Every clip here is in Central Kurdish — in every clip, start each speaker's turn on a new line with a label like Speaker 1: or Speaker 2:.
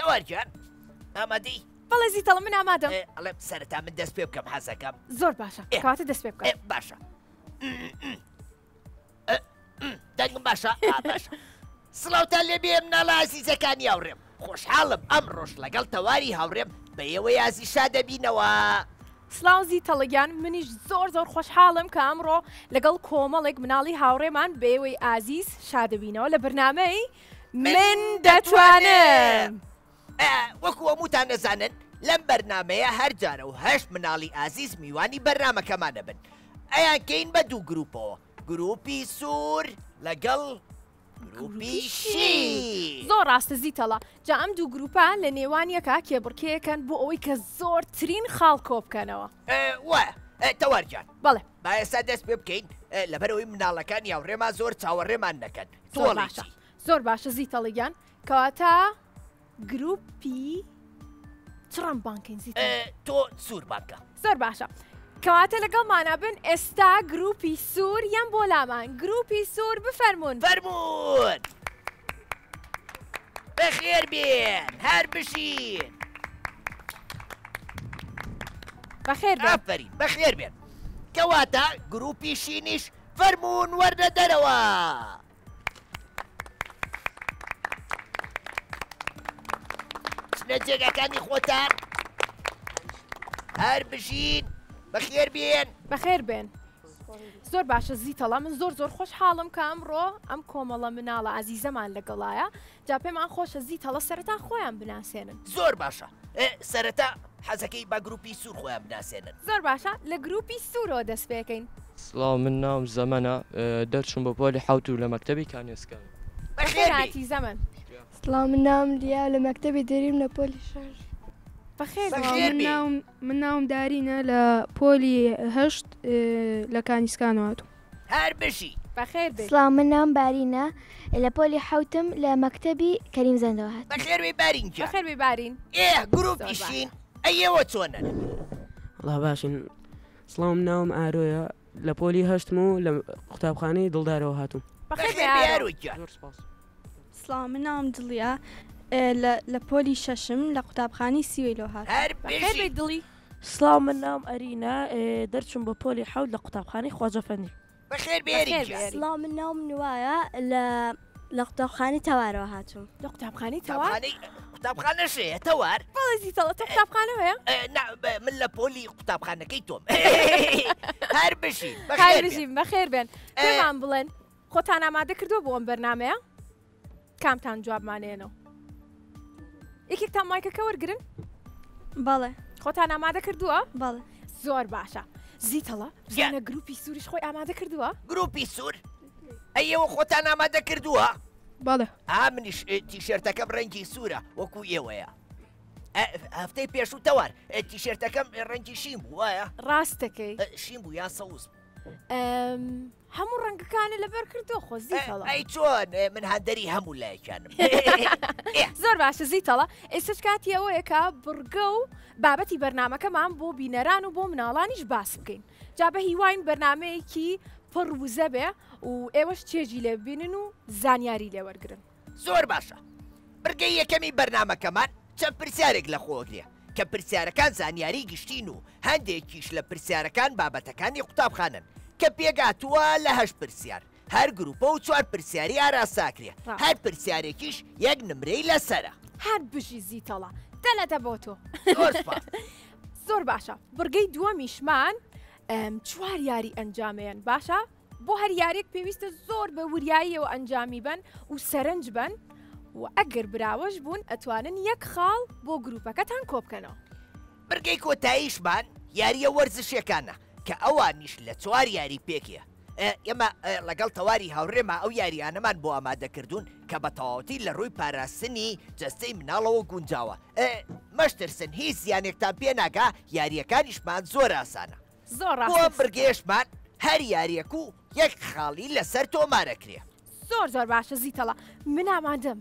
Speaker 1: تەوار گیان ئامادەی؟
Speaker 2: بەڵێ زیتەڵە من ئامادەم.
Speaker 1: ئەڵێم سەرەتا من دەست پێ بکەم حەزەکەم.
Speaker 2: زۆر باشە کەواتە دەست پێ بکە.
Speaker 1: باشە دەنگم باشە باشە. سڵاوتان لێ بێ مناڵە ئازیزەکانی هاوڕێم خۆشحاڵم ئەمڕۆش لەگەڵ تەواری هاوڕێم بە ئێوەی ئازیز شاد دەبینەوە.
Speaker 2: سڵاو زیتەڵە گیان منیش زۆر زۆر خۆشحاڵم کە ئەمڕۆ لەگەڵ کۆمەڵێک مناڵی هاوڕێمان بە ئێوەی ئازیز شاد دەبینەوە لە بەرنامەی من دەتوانم.
Speaker 1: وەکو هەمووتان دەزانن لەم بەرنامەیە هەر جارە و هەشت مناڵی ئازیز میوانی بەرنامەکەمان دەبن ئەیانکەین بە دوو گروپەوە گروپی سوور لەگەڵ گروپی شین.
Speaker 2: زۆر ڕاستە زیتەڵە جا ئەم دوو گروپە لە نێوان یەکا کێبڕکێیەکەن بۆ ئەوەی کە زۆرترین خاڵ کۆبکەنەوە.
Speaker 1: وایە تەوار گیان.
Speaker 2: بەڵێ.
Speaker 1: با ئێستا دەست پێ بکەین لەبەرئەوەی مناڵەکانی هاوڕێمان زۆر چاوەڕێمان نەکەن.
Speaker 2: زۆر باشە زۆر باشە زیتەڵە گیان کەواتە گروپی چ ڕەنگ بانکەین زیتەڵ؟
Speaker 1: تۆ سوور بانکە.
Speaker 2: زۆر باشە کەواتە لەگەڵمانە بن ئێستا گروپی سوور یان بۆ لامان گروپی سوور بفەرمونون.
Speaker 1: فەرمونون بەخێر بێن هەر بژین.
Speaker 2: بەخێر بێن.
Speaker 1: ئافەرین بەخێر بێن. کەواتە گروپی شینیش فەرموون وەرنە دەرەوە. بچنە جێگاکانی خۆتان هەر بژین بەخێر بێن.
Speaker 2: بەخێر بێن. زۆر باشە زیتەڵە من زۆر زۆر خۆشحاڵم کە ئەمڕۆ ئەم کۆمەڵە مناڵە ئازیزەمان لەگەڵایە جا پێمان خۆشە زیتەڵە سەرەتا خۆیان بناسێنن.
Speaker 1: زۆر باشە سەرەتا حەزەکەی با گروپی سوور خۆیان بناسێنن.
Speaker 2: زۆر باشە لە گروپی سوورەوە دەست پێکەین.
Speaker 3: سڵاو من ناوم زەمەنە دەرچووم بە پۆلی حەوت و لە مەکتەبی کانیەسکانم.
Speaker 1: بەخێر بێی.
Speaker 2: بەخێرهاتی زەمەن.
Speaker 4: سڵاو من ناوم لیا لە مەکتەبی دێریم لە پۆلی شەش.
Speaker 2: بەخێر بێی.
Speaker 1: بەخێر بێی.
Speaker 5: من ناوم دارینە لە پۆلی هەشت لە کانیسکانەوە هاتووم.
Speaker 1: هەر بژی.
Speaker 2: بەخێر بێی.
Speaker 6: سڵاو من ناوم بارینە لە پۆلی حەوتم لە مەکتەبی کەریم زەندەوە هاتووم.
Speaker 1: بەخێر بێی بارین گیان.
Speaker 2: بەخێر بێی بارین.
Speaker 1: ئێ گروپی شین ئەی ئێوە چۆنن؟
Speaker 7: وەڵا باشین. سڵاو من ناوم ئارۆیە لە پۆلی هەشتم و لە قوتابخانەی دڵدارەوە هاتووم.
Speaker 2: بەخێر
Speaker 1: بەخێر
Speaker 2: بێی
Speaker 1: بێی
Speaker 2: ئارۆ.
Speaker 1: ئارۆ گیان.
Speaker 7: زۆر سپاس.
Speaker 4: سڵاو من ناوم دڵیە لە پۆلی شەشم لە قوتابخانەی سیوەیلەوە هاتووم.
Speaker 1: هەر
Speaker 2: بەخێر
Speaker 1: بژی.
Speaker 2: بێی دڵی.
Speaker 8: سڵاو من ناوم ئەرینە دەرچووم بە پۆلی حەوت لە قوتابخانەی خواجە فەندی.
Speaker 1: بەخێر بێری
Speaker 2: بەخێر
Speaker 1: گیان.
Speaker 2: بێری.
Speaker 6: سڵاو من ناوم نوایە لە لە قوتابخانەی تەوارەوە هاتووم.
Speaker 2: لە قوتابخانەی تەوار؟
Speaker 1: قوتابخانەی قوتابخانەش هەیە تەوار؟
Speaker 2: بەڵێ زیتەڵە تۆ قوتابخانەوەیە؟
Speaker 1: نا من لە پۆلی قوتابخانەکەی تۆم. هەر بژین
Speaker 2: هەر
Speaker 1: بەخێر بێن.
Speaker 2: بژین بەخێر بێن. پێمان بڵێن خۆتان ئامادە کردووە بۆ ئەم بەرنامەیە؟ کامتان جوابمان ئێنەوە؟ یەکێکتان مایکەکە وەرگرن؟
Speaker 4: بەڵێ.
Speaker 2: خۆتان ئامادە کردووە؟
Speaker 4: بەڵێ.
Speaker 2: زۆر باشە. زیتەڵە بزانە گروپی سووریش خۆی ئامادە کردووە؟
Speaker 1: گروپی سوور؟ ئەی ئێوە خۆتان ئامادە کردووە؟
Speaker 5: بەڵێ.
Speaker 1: ئا منیش تیشێرتەکەم ڕەنگی سوورە وەکو ئێوەیە. هەفتەی پێشوو تەوار تیشێرتەکەم ڕەنگی شین بوو وایە؟
Speaker 2: ڕاستەکەی.
Speaker 1: شین بوو یان سەوز بوو؟
Speaker 2: هەموو ڕەنگەکانە لەبەر کردووە خۆ زیتەڵە.
Speaker 1: ئەی چۆن من هاندەری هەموو لایەکیانم.
Speaker 2: زۆر باشە زیتەڵە ئێستاش کاتی ئەوەیە کە بڕگە و بابەتی بەرنامەکەمان بۆ بینەران و بۆ مناڵانیش باس بکەین جا بە هیواین بەرنمەیەکی پڕ وزە بێ و ئێوەش چێژی لێ ببینن و زانیاری لێ وەرگرن.
Speaker 1: زۆر باشە بڕگەی یەکەمی بەرنامەکەمان چەند پرسیارێک لەخۆگرێ کە پرسیارەکان زانیاری گشتین و هەندێکیش لە پرسیارەکان بابەتەکانی قوتابخانەن کە پێکهاتووە لە هەشت پرسیار هەر گروپە و چوار پرسیاری ئاراستەکرێ هەر پرسیارێکیش یەک نمرەی لەسەرە.
Speaker 2: هەر بژی زیتەڵە دەلەدە بۆ تۆ.
Speaker 1: زۆر سوپاس.
Speaker 2: زۆر باشە بڕگەی دووەمیشمان چوار یاری ئەنجامەیەن باشە بۆ هەر یاریەک پێویستە زۆر بە وریاییەوە ئەنجامی بەن و سەرنج بەن و ئەگەر براوەش بوون ئەتوانن یەک خاڵ بۆ گروپەکەتان کۆبکەنەوە.
Speaker 1: بڕگەی کۆتاییشمان یارییە وەرزشیەکانە کە ئەوانیش لە چوار یاری پێکێ ئێمە لەگەڵ تەواری هاوڕێما ئەو یاریانەمان بۆ ئامادە کردوون کە بە تەواوەتی لە ڕووی پاراستنی جەستەی مناڵەوە گونجاوە مەشترسن هیچ زیانێکتان پێ ناگا یارییەکانیشمان زۆر ئاسانە.
Speaker 2: زۆر
Speaker 1: بۆ ئەم
Speaker 2: ڕاستە.
Speaker 1: بڕگەیەشمان هەر یاریەک و یەک خاڵی لەسەر تۆمارەکرێ.
Speaker 2: زۆر زۆر باشە زیتەڵە من ئامادەم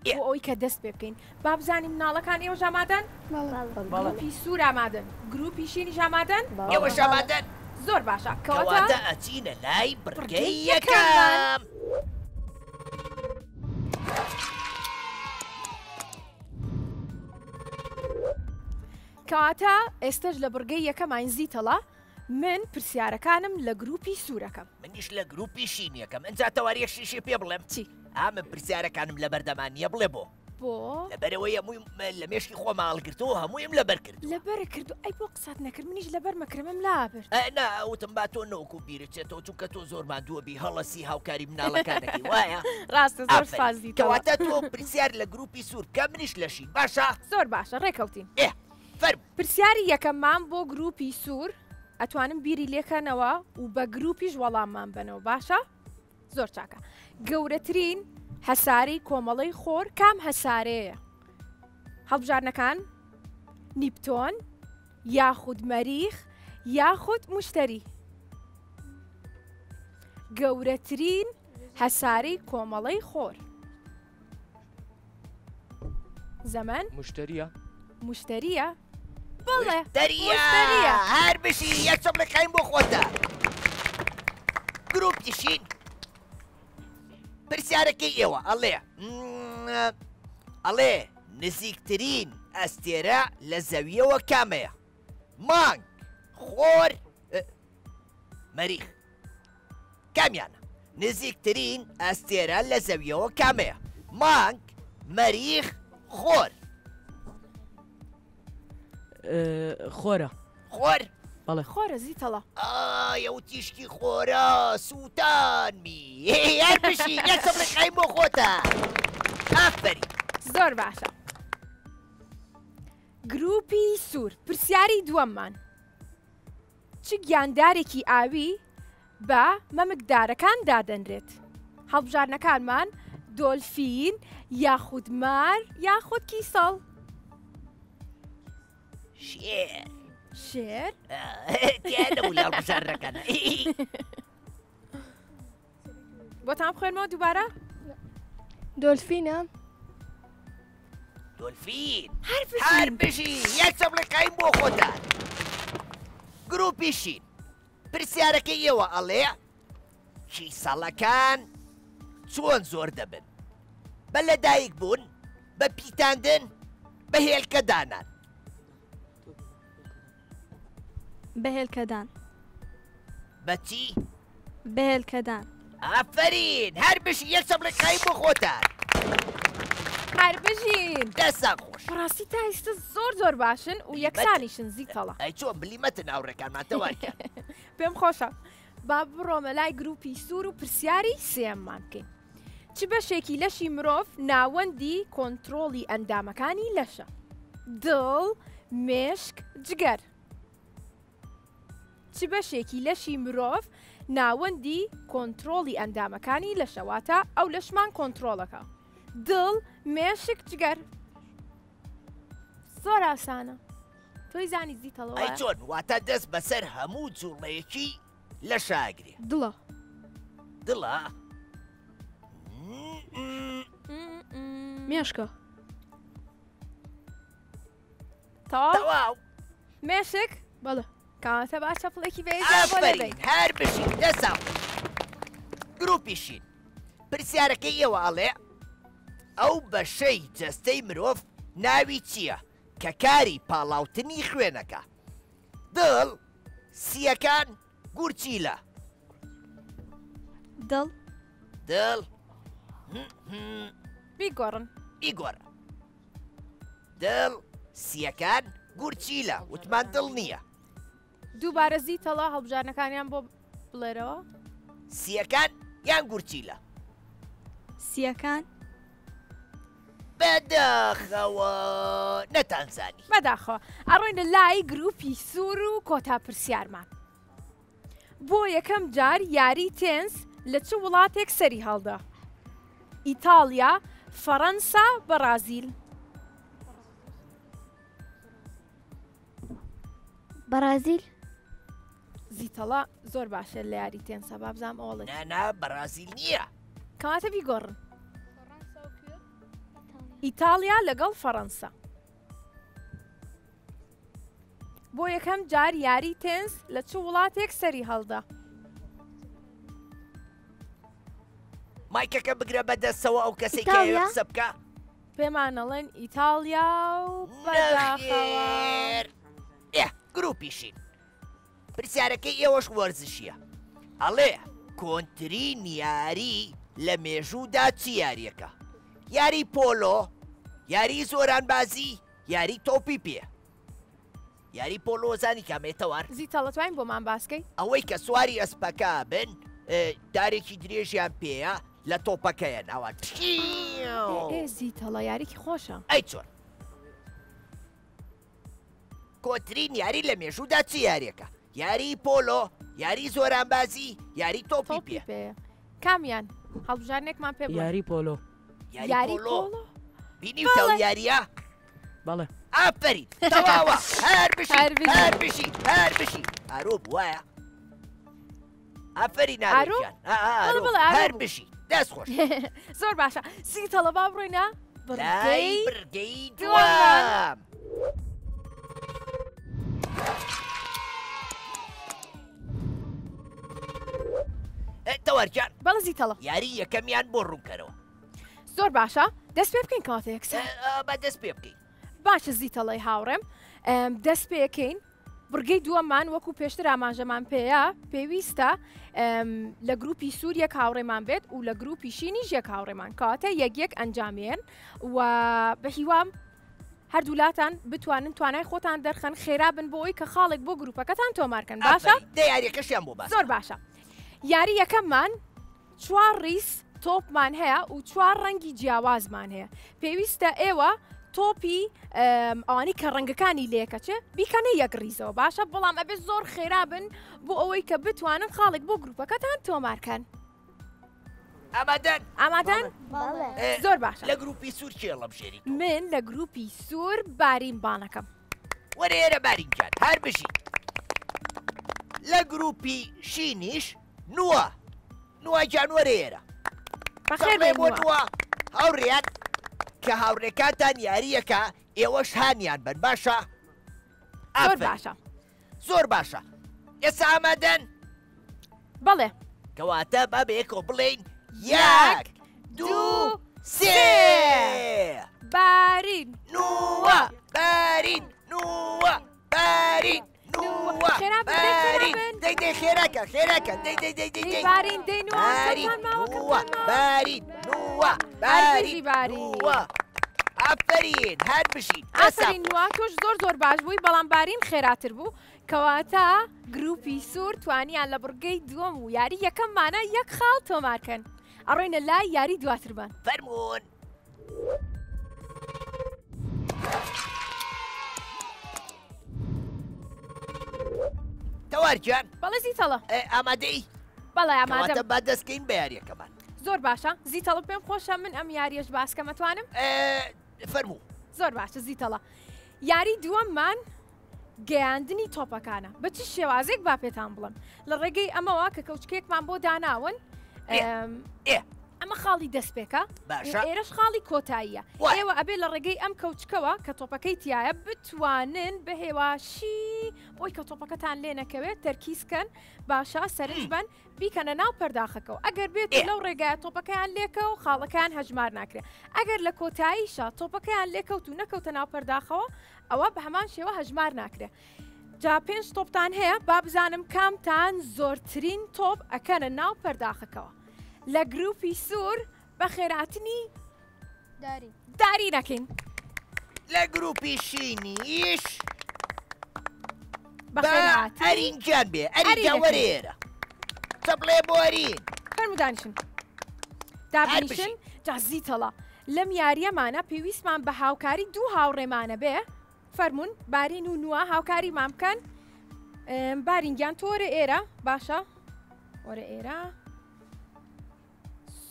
Speaker 1: ئێ.
Speaker 2: بۆ ئەوەی کە دەست پێ بکەین با بزانین مناڵەکان ئێوەش ئامادەن؟
Speaker 6: بەڵێ.
Speaker 2: گروپی سوور ئامادەن گروپی شینیش ئامادەن؟
Speaker 1: ئێوەش ئامادەن؟
Speaker 2: زۆر باشە کەواتە
Speaker 1: کەواتە ئەچینە لای بڕگەی
Speaker 2: بڕگەی یەکەممان.
Speaker 1: یەکەم.
Speaker 2: کەواتە ئێستەش لە بڕگەی یەکەماین زیتەڵە من پرسیارەکانم لە گروپی سوورەکەم.
Speaker 1: منیش لە گروپی شینیەکەم ئنجا تەواریەک شیشی پێ بڵێم
Speaker 2: چی؟
Speaker 1: ئا من پرسیارەکانم لەبەردەما نییە بڵێ بۆ؟
Speaker 2: بۆ؟
Speaker 1: لەبەرئەوەی هەموویم لە مێشکی خۆما هەڵگرتووە هەموویم لەبەر کردووە.
Speaker 2: لەبەر کردووە ئەی بۆ قسەت نەکرد منیش لەبەر مەکرەمەم لابرد.
Speaker 1: ئە نا وتم با تۆ نەوەکو بیرت چێتەوە چونکە تۆ زۆر ماندووە بی هەڵەسی هاوکاری مناڵەکانەکەی وایە؟
Speaker 2: ڕاستە زۆر
Speaker 1: ئافەرین
Speaker 2: سوپاس زیتەڵە.
Speaker 1: کەواتە تۆ پرسیار لە گروپی سوور بکە منیش لە شین باشە؟
Speaker 2: زۆر باشە ڕێکەوتین.
Speaker 1: ئێ فەرموو.
Speaker 2: پرسیاری یەکەممان بۆ گروپی سوور ئەتوانم بیری لێکەنەوە و بە گروپیش وەڵاممان بەنەوە باشە؟ زۆر چاکە گەورەترین هەسارەی کۆمەڵەی خۆر کام هەسارەیە؟ هەڵبژاردنەکان نیپتۆن یاخود مەریخ یاخود مشتری گەورەترین هەسارەی کۆمەڵەی خۆر زەمەن
Speaker 3: مشتریە
Speaker 2: مشتریە بەڵێ
Speaker 1: مشتریە
Speaker 2: مشتریە
Speaker 1: هەر بژی یەک چەپڵی قایم بۆ خۆتە گروپی شین پرسیارەکەی ئێوە ئەڵێ ئەڵێ نزیکترین ئەستێرە لە زەویەوە کامەیە مانگ خۆر مەریخ کامیانە؟ نزیکترین ئەستێرە لە زەویەوە کامەیە؟ مانگ، مەریخ، خۆر.
Speaker 7: خۆرە.
Speaker 1: خۆر؟
Speaker 7: بەڵێ.
Speaker 2: خۆرە زیتەڵە.
Speaker 1: ئای ئەو تیشکی خۆرە سووتانمی. هەر بژی یەک چەپڵی قایم بۆ خۆتە. ئافەرین.
Speaker 2: زۆر باشە. گروپی سوور پرسیاری دووەممان. چ گیاندارێکی ئاوی بە مەمکدارەکان دادەنرێت؟ هەڵبژاردنەکانمان دۆلفین یاخود مار یاخود کیسەڵ؟
Speaker 1: شێر.
Speaker 2: شێر؟
Speaker 1: تیا نەبوو لە هەڵبژاردنەکان.
Speaker 2: بۆتان بخوێنمەوە دووبارە؟
Speaker 5: دۆلفینە.
Speaker 1: دۆلفین
Speaker 2: هەر بژین.
Speaker 1: هەر بژی یەک چەپڵی قایم بۆ خۆتان گروپی شین پرسیارەکەی ئێوە ئەڵێ کیسەڵەکان چۆن زۆر دەبن بە لەدایک بوون بە پیتاندن بە هێلکە دانان
Speaker 4: بە هێلکەدان.
Speaker 1: بە چی؟
Speaker 4: بە هێلکەدان.
Speaker 1: ئافەرین هەر بژی یەک چەپڵی قایم بۆ خۆتان.
Speaker 2: هەر بژین.
Speaker 1: دەستان خۆش.
Speaker 2: بەڕاستی تا ئیستا زۆر زۆر باشن و یەکسانیشن زیتەڵە.
Speaker 1: ئەی چۆن بلیمەتن هاوڕێکانمان تەوارکەن.
Speaker 2: پێم خۆشە. با بڕۆمە لای گروپی سوور و پرسیاری سێیەممان بکەین. چ بەشێکی لەشی مرۆڤ ناوەندی کۆنترۆڵی ئەندامەکانی لەشە؟ دڵ، مێشک، جگەر. چ بەشێکی لەشی مرۆڤ ناوەندی کۆنترۆڵی ئەندامەکانی لەشە؟ واتە ئەو لەشمان کۆنترۆڵەکە. دڵ، مێشک، جگەر. زۆر ئاسانە. تۆی زانی زیتەڵەوە.
Speaker 1: ئەی چۆن؟ واتە دەست بەسەر هەموو جوڵەیەکی لەشا ئەگرێ.
Speaker 5: دڵە.
Speaker 1: دڵە؟
Speaker 5: مێشکە.
Speaker 2: تەواو؟
Speaker 1: تەواو.
Speaker 2: مێشک؟
Speaker 5: بەڵێ.
Speaker 2: کەواتە با چەپڵێکی بەیەکدا بۆ
Speaker 1: ئافەرین
Speaker 2: لێبەین.
Speaker 1: هەر بژین دەستان خۆش. گروپی شین پرسیارەکەی ئێوە ئەڵێ ئەو بەشەی جەستەی مرۆڤ ناوی چییە کە کاری پاڵاوتنی خوێنەکە؟ دڵ، سییەکان، گورچیلە.
Speaker 4: دڵ.
Speaker 1: دڵ.
Speaker 2: بیگۆڕن.
Speaker 1: بیگۆڕە. دڵ، سییەکان، گورچیلە. وتمان دڵ نییە.
Speaker 2: دووبارە زیتەڵە هەڵبژاردنەکانیان بۆ بڵێرەوە.
Speaker 1: سییەکان یان گورچیلە؟
Speaker 4: سییەکان.
Speaker 1: بەداخەوە نەتانزانی.
Speaker 2: بەداخەوە. ئەڕۆینە لای گروپی سوور و کۆتا پرسیارمان. بۆ یەکەم جار یاری تێنس لە چ وڵاتێک سەری هەڵدا؟ ئیتاڵیا، فەڕەنسا، بەڕازیل.
Speaker 6: بەڕازیل.
Speaker 2: زیتەڵە زۆر باشە لە یاری تێنسا با بزانم ئەوەڵێ.
Speaker 1: نا نا بەڕازیل نییە.
Speaker 2: کەواتە بیگۆڕن. ئیتاڵیا لەگەڵ فەڕەنسا. بۆ یەکەم جار یاری تێنس لە چ وڵاتێک سەری هەڵدا؟
Speaker 1: مایکەکە بگرە بە دەستەوە ئەو کەسەی کە ئەیەوێ قسە بکا.
Speaker 2: پێمان ئەڵێن ئیتاڵیا و بەداخەوە.
Speaker 1: نەخێر. گروپی شین. پرسیارەکەی ئێوەش وەرزشیە ئەڵێ کۆنترین یاری لە مێژوودا چ یاریەکە؟ یاری پۆلۆ، یاری زۆرانبازی، یاری تۆپی پێ. یاری پۆلۆ زانی کامەیە تەوار؟
Speaker 2: زیتەڵە توانین بۆمان باسکەی؟
Speaker 1: ئەوەی کە سواری ئەسپەکە بن دارێکی درێژیان پێیە لە تۆپەکەیە ناوە
Speaker 2: ئێ زیتەڵە یاریکی خۆشە.
Speaker 1: ئەی چۆن؟ کۆنترین یاری لە مێژوودا چ یاریەکە؟ یاری پۆلۆ، یاری زۆرانبازی، یاری تۆپی پێ.
Speaker 2: کامیان؟ هەڵبژاردنێکمان پێ بڵێ.
Speaker 7: یاری پۆلۆ.
Speaker 1: یاری پۆلۆ؟ بینیوتە ئەو یارییە؟
Speaker 7: بەڵێ.
Speaker 1: ئافەرین تەواوە هەر بژی هەر بژی هەر بژی ئارۆ بوو وایە؟ ئافەرین ئارۆ گیان ئارۆ هەر بژی دەست خۆش.
Speaker 2: زۆر باشە سیتەڵە با بڕۆینە
Speaker 1: لای بڕگەی دووەم. تەوار گیان.
Speaker 2: بەڵێ زیتەڵە.
Speaker 1: یاری یەکەمیان بۆ ڕوونکەرەوە.
Speaker 2: زۆر باشە دەست پێ بکەین کەواتە یەکسەر.
Speaker 1: با دەست پێ بکەین.
Speaker 2: باشە زیتەڵەی هاوڕێم دەست پێکەین بڕگەی دووەممان وەکو پێشتر ئاماژەمان پێیە پێویستە لە گروپی سوور یەک هاوڕێمان بێت و لە گروپی شینیش یەک هاوڕێمان کەواتە یەک یەک ئەنجامێن و بە هیوام هەردوولاتان بتوانن توانای خۆتان دەرخەن خێرا بن بۆ ئەوی کە خاڵێک بۆ گروپەکەتان تۆمارکەن باشە
Speaker 1: دە یاریەکەشیان بۆ باس
Speaker 2: زۆر باشە یاری یەکەممان چوار ڕیز تۆپمان هەیە و چوار ڕەنگی جیاوازمان هەیە پێویستە ئێوە تۆپی ئەوانی کە ڕەنگەکانی لێکەچێ بیکەنە یەک ڕیزەوە باشە بەڵام ئەبێ زۆر خێرا بن بۆ ئەوەی کە بتوانن خاڵێک بۆ گروپەکەتان تۆمارکەن.
Speaker 1: ئامادەن؟
Speaker 2: ئامادەن؟ زۆر باشە.
Speaker 1: لە گروپی سوور کێ هەڵەبژێری
Speaker 2: تۆ؟ من لە گروپی سوور بارین بانەکەم.
Speaker 1: وەرە ئێرە بارین گیان هەر بژی. لە گروپی شینیش نووە نووە گیان وەرە ئێرە.
Speaker 2: بەخێر بێی
Speaker 1: بۆ نووە. هاوڕێیان کە هاوڕێکانتان یارییەکە ئێوەش هانیان بەن باشە؟
Speaker 2: زۆر باشە.
Speaker 1: زۆر باشە ئێستا ئامادەن؟
Speaker 2: بەڵێ.
Speaker 1: کەواتە با بەیەکەوە بڵێین یەک دوو سێ.
Speaker 2: بارین.
Speaker 1: نووە بارین نووە بارین نووە بارین دەی دەی خێراکە خێراکە دەی دەی دەی دەی دەی
Speaker 2: بارین دەی نووە
Speaker 1: بارین نووە بارین نووە بارین نووە ئافەرین هەر بژین
Speaker 2: ئافەرین نووە تۆش زۆر زۆر باش بووی بەڵام بارین خێراتر بوو کەواتە گروپی سوور توانیان لە بڕگەی دووەم و یاری یەکەممانە یەک خاڵ تۆمارکەن ئەڕۆینە لای یاری دواترمان.
Speaker 1: فەرموون. تەوار گیان.
Speaker 2: بەڵێ زیتەڵە.
Speaker 1: ئامادەی؟
Speaker 2: بەڵێ ئامادەم.
Speaker 1: کەواتە با دەست کەین بە یاریەکەمان.
Speaker 2: زۆر باشە زیتەڵە پێم خۆشە من ئەم یاریەش باسکەم ئەتوانم؟
Speaker 1: فەرموو.
Speaker 2: زۆر باشە زیتەڵە یاری دووەممان گەیاندنی تۆپەکانە بە چ شێوازێک با پێتان بڵم لە ڕێگەی ئەمەوە کە کەوچکێکمان بۆ داناون ئەمە خاڵی دەستپێکە
Speaker 1: باشە
Speaker 2: ئێرەش خاڵی کۆتاییە ئێوە ئەبێ لە ڕێگەی ئەم کەوچکەوە کە تۆپەکەی تایە بتوانن بە هێواشی بۆی کە تۆپەکەتان لێ نەکەوێت تەرکیزکەن باشە سەرنج بن بیکەنە ناو پەرداخەکەوە ئەگەر بێت لەو ڕێگایە تۆپەکەیان لێکە و خاڵەکەیان هەژمار ناکرێت ئەگەر لە کۆتاییشا تۆپەکەیان لێکەوت و نەکەوتە ناو پەرداخەوە ئەوە بە هەمان شێوە هەژمار ناکرێت جا پێنج تۆپتان هەیە با بزانم کامتان زۆرترین تۆپ ئەکەنە ناو پەرداخەکەوە لە گروپی سوور بە خێراتنی
Speaker 5: داری
Speaker 2: داری نەکەین.
Speaker 1: لە گروپی شینیش
Speaker 2: بە
Speaker 1: با
Speaker 2: خێراتنی
Speaker 1: ئەرین گیان بێ ئەرین
Speaker 2: ئەرین
Speaker 1: گیان وەرە
Speaker 2: دەکەین.
Speaker 1: ئێرە چەپڵێ بۆ ئەرین.
Speaker 2: فەرموو دانیشن
Speaker 1: هەر
Speaker 2: دابنیشن
Speaker 1: بژی.
Speaker 2: جا زیتەڵە لەم یاریەمانە پێویستمان بە هاوکاری دوو هاوڕێمانە بێ فەرمونون بارین و نووە هاوکاریمان بکەن بارین گیان تۆ وەرە ئێرە باشە وەرە ئێرە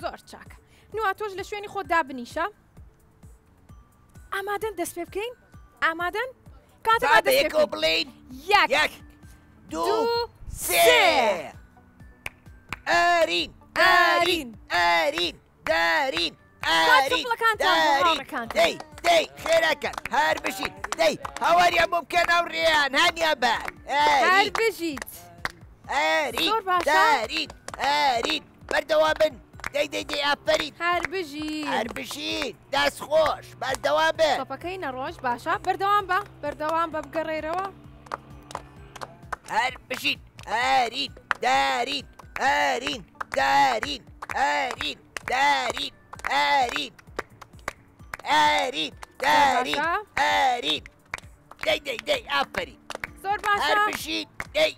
Speaker 2: زۆر چاکە نووا تۆش لە شوێنی خۆت دابنیشە ئامادەن دەست پێ بکەین ئامادەن کاتە
Speaker 1: با بەیەکەوە بڵێین
Speaker 2: یەک
Speaker 1: یەک دوو سێ ئارین ئارین ئارین دارین ئارین دارین دەی دەی خێراکەن هەر بژین دەی هاواریان بۆ بکەن هاوڕێیان هانیان بەن
Speaker 2: هەر بژیت
Speaker 1: ئارین
Speaker 2: زۆر باشە.
Speaker 1: دارین ئارین بەردەوام بن دەی دەی دەی ئافەرین
Speaker 2: هەر بژین
Speaker 1: هەر بژین دەست خۆش بەردەوام بن
Speaker 2: تۆپەکەی نەڕۆژ باشە بەردەوام بە بەردەوام بە بگەڕێرەوە.
Speaker 1: هەر بژین. ئارین دارین ئارین دارین ئارین دارین ئارین ئارین دارین
Speaker 2: باشە.
Speaker 1: ئارین دەی دەی دەی ئافەرین.
Speaker 2: زۆر
Speaker 1: هەر
Speaker 2: باشە.
Speaker 1: بژین دەی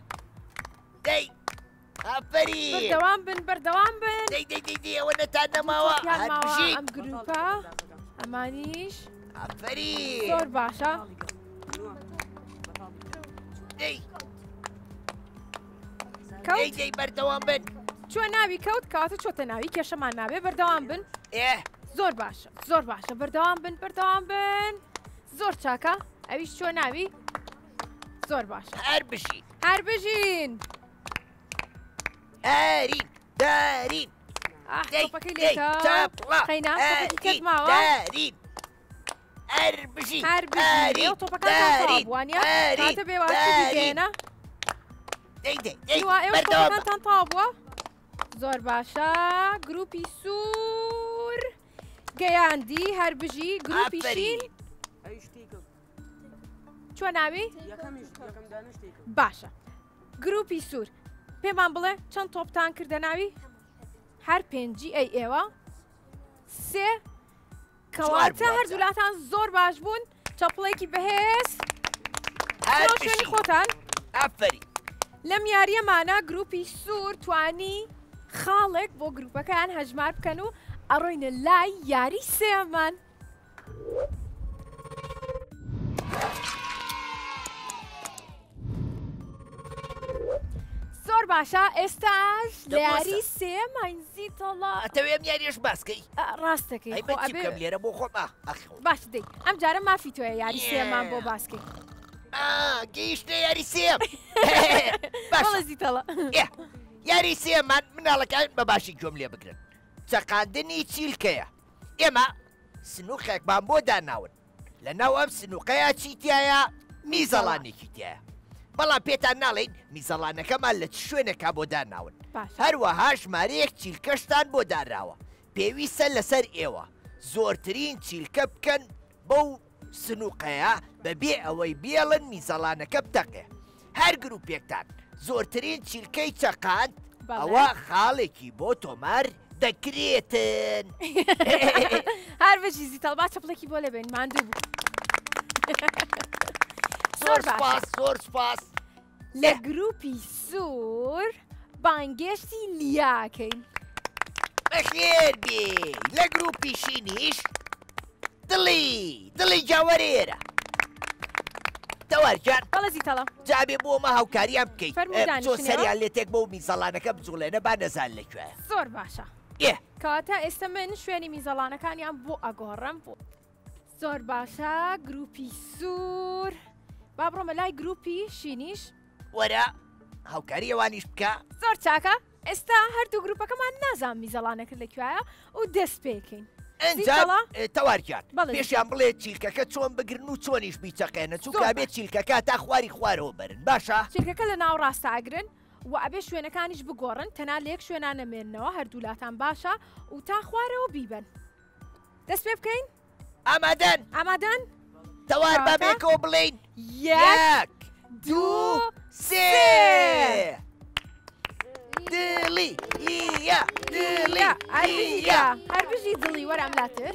Speaker 1: دەی ئافەرین.
Speaker 2: بەردەوام بن بەردەوام بن.
Speaker 1: دەی دەی دەی دەی ئەوە نەتان نەماوە.
Speaker 2: تۆپیان
Speaker 1: هەر
Speaker 2: ماوە
Speaker 1: بژین.
Speaker 2: ئەم گروپە ئەمانیش
Speaker 1: ئافەرین.
Speaker 2: زۆر باشە.
Speaker 1: دەی
Speaker 2: کەوت؟
Speaker 1: دەی دەی بەردەوام بن.
Speaker 2: چوە ناوی کەوت کەواتە چۆتە ناوی کێشەمان نابێ بەردەوام بن.
Speaker 1: ئێ
Speaker 2: زۆر باشە زۆر باشە بەردەوام بن بەردەوام بن. زۆر چاکە ئەویش چوە ناوی زۆر باشە.
Speaker 1: هەر بژین.
Speaker 2: هەر بژین.
Speaker 1: ئارین دارین
Speaker 2: ئاخ
Speaker 1: دەی
Speaker 2: تۆپەکەی
Speaker 1: دەی
Speaker 2: لێکە.
Speaker 1: چاپڵە
Speaker 2: قەینا تۆپەکی کەس
Speaker 1: ئارین
Speaker 2: ماوە.
Speaker 1: دارین هەر بژین
Speaker 2: هەر بژین.
Speaker 1: ئارین
Speaker 2: ئێوە تۆپەکانتان تەواو
Speaker 1: دارین
Speaker 2: بوو وانییە؟
Speaker 1: ئارین
Speaker 2: کاتە بێواشی
Speaker 1: دارین.
Speaker 2: بیگەیەنە.
Speaker 1: دەی دەی دەی
Speaker 2: هیوا ئێوە
Speaker 1: بەردەوام بە.
Speaker 2: تۆپەکانتان تەواو بووە؟ زۆر باشە. گروپی سوور گەیاندی هەر بژی. گروپی شین
Speaker 1: ئافەرین.
Speaker 2: چوە ناوی؟ باشە. گروپی سوور پێمان بڵێ چەند تۆپتان کردە ناوی؟ هەر پێنجی ئەی ئێوە سێ. کەواتە
Speaker 1: بوو
Speaker 2: هەردوولاتان زۆر باش بوون. چەپڵێکی بەهێز.
Speaker 1: هەر
Speaker 2: چۆن شوێنی
Speaker 1: بژی.
Speaker 2: خۆتان؟
Speaker 1: ئافەرین.
Speaker 2: لەم یاریەمانە گروپی سوور توانی خاڵێک بۆ گروپەکەیان هەژمار بکەن و ئەڕۆینە لای یاری سێمان. زۆر باشە ئێستاش لە یاری سێماین زیتەڵا.
Speaker 1: ئەتەوێ ئەم یاریەش باسکەی؟
Speaker 2: ڕاستەکەی.
Speaker 1: ئەی
Speaker 2: خۆ
Speaker 1: من چی
Speaker 2: ئەبێ
Speaker 1: بکەم لێرە بۆ خۆم؟ ئاخ.
Speaker 2: باش دەی ئەم جارە مافی تۆیە یاری سێمان بۆ باسکەی.
Speaker 1: گەیشتە یاری سێم. باشە.
Speaker 2: بەڵێ زیتەڵا.
Speaker 1: یاری سێمان مناڵەکان بە باشی گوێم لێ بگرن. چەقاندنی چیلکەیە. ئێمە سنووقێکمان بۆ داناون. لەناو ئەم سنووقەیە چی تایە؟ میزەڵانێکی تایە. بەڵام پێتان ناڵێین میزەڵانەکەمان لە چ شوێنێکا بۆ داناون.
Speaker 2: باشە.
Speaker 1: هەروەها ژمارەیەک چیلکەشتان بۆ دانراوە. پێویستە لەسەر ئێوە زۆرترین چیلکە بکەن بەو سنووقەیە بەبێ ئەوەی بێڵن میزەڵانەکە بتەقێ. هەر گروپێکتان زۆرترین چیلکەی چەقاند
Speaker 2: بەڵێ.
Speaker 1: ئەوە خاڵێکی بۆ تۆمار دەکرێتن.
Speaker 2: هەر بژی زیتەڵ با چەپڵێکی بۆ لێبێن ماندوو بوو.
Speaker 1: زۆر
Speaker 2: زۆر باشە.
Speaker 1: سپاس، زۆر سپاس.
Speaker 2: لە گروپی سوور بانگێشتی لیاکەین.
Speaker 1: بەخێر بێ. لە گروپی شینیش دڵی دڵی جاوەرێرە. تەوار گیان.
Speaker 2: بەڵێ زیتەڵە.
Speaker 1: جابێ بۆ مە هاوکاریان بکەیت.
Speaker 2: فەرموو
Speaker 1: چۆ
Speaker 2: دانیشتنەوە.
Speaker 1: سەریان لێتێک بۆ میزەڵانەکە بجوڵێنە با نەزان لەکوێ.
Speaker 2: زۆر باشە.
Speaker 1: ئێ.
Speaker 2: کەواتە ئێستا من شوێنی میزەڵانەکانیان بۆ ئەگۆڕم بۆ. زۆر باشە. گروپی سوور با بڕۆمە لای گروپی شینیش.
Speaker 1: وەرە هاوکاری ئەوانیش بکە.
Speaker 2: زۆر چاکە. ئێستا هەردوو گروپەکەمان نازان میزەڵانەکە لەکوایە و دەست پێکەین.
Speaker 1: ئەنجا
Speaker 2: زیتەڵا؟
Speaker 1: تەوارگیان.
Speaker 2: بەڵێ.
Speaker 1: پێشیان بڵێ چیلکەکە چۆن بگرن و چۆنیش بیچەقێنە، چونکە
Speaker 2: زۆر
Speaker 1: بێ
Speaker 2: باش.
Speaker 1: چیلکەکە تا خواری خوارەوە بەرن. باشە؟
Speaker 2: چیلکەکە لە ناوەڕاستە ئەگرن و ئەبێ شوێنەکانیش بگۆڕن، تەنها لە یەک شوێنان نەمێننەوە، هەردوولاتان باشە و تا خوارەوە بیبەن. دەست پێ بکەین؟
Speaker 1: ئامادەن؟
Speaker 2: ئامادەن؟
Speaker 1: تەوار با
Speaker 2: کەواتە؟
Speaker 1: بێکەوە بڵێین.
Speaker 2: یەک،
Speaker 1: یەک، دوو، سێ. دڵی لیا، دڵی
Speaker 2: لیا، هەر بژی
Speaker 1: لیا.
Speaker 2: لیا. هەر بژی دڵی، وەرە ئەم لاتر.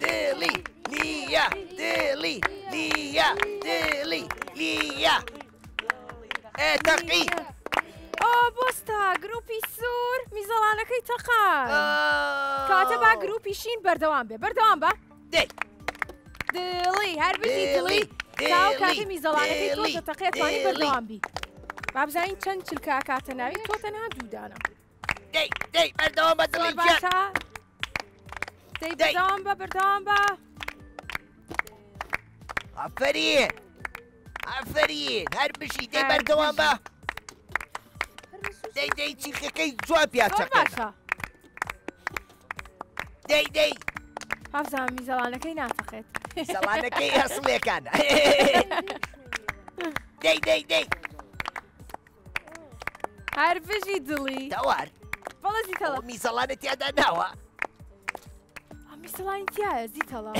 Speaker 1: دڵی لیا، دڵی لیا، دڵی لیا. ئێ، تەقی.
Speaker 2: ئۆ، بۆستا، گروپی سوور میزەڵانەکەی تەقان. کەواتە با گروپی شین بەردەوام بێ. بەردەوام بە.
Speaker 1: دەی.
Speaker 2: دڵی، هەر بژی دڵی.
Speaker 1: دڵی،
Speaker 2: تاو کاتە
Speaker 1: دڵی،
Speaker 2: میزەڵانەکەی تۆ
Speaker 1: دڵی،
Speaker 2: دەتەقێت، توانی
Speaker 1: دڵی.
Speaker 2: بەردەوام بی. با بزانین چەند چلکە ئاکاتە ناوی، تۆ تەنها دوو دانە.
Speaker 1: دەی، دەی، بەردەوام بە دڵی
Speaker 2: زۆر
Speaker 1: گیان.
Speaker 2: باشە. دەی،
Speaker 1: دەی.
Speaker 2: بەردەوام بە، بەردەوام بە.
Speaker 1: ئافەرین، ئافەرین، هەر بژی، دەی
Speaker 2: هەر
Speaker 1: بەردەوام بە.
Speaker 2: بژی.
Speaker 1: دەی، دەی، چیلکەکەی جوان پیا
Speaker 2: زۆر
Speaker 1: چەقێنە.
Speaker 2: باشە.
Speaker 1: دەی، دەی.
Speaker 2: حافزان میزەڵانەکەی ناتەقێت.
Speaker 1: میزەڵانەکەی ئەسڵێکانە. دەی، دەی، دەی.
Speaker 2: هەر بژی دڵی.
Speaker 1: تەوار.
Speaker 2: بەڵێ زیتەڵە.
Speaker 1: ئەوە میزەڵانە تیادا ناوە.
Speaker 2: میزەڵانی تیایە زیتەڵە.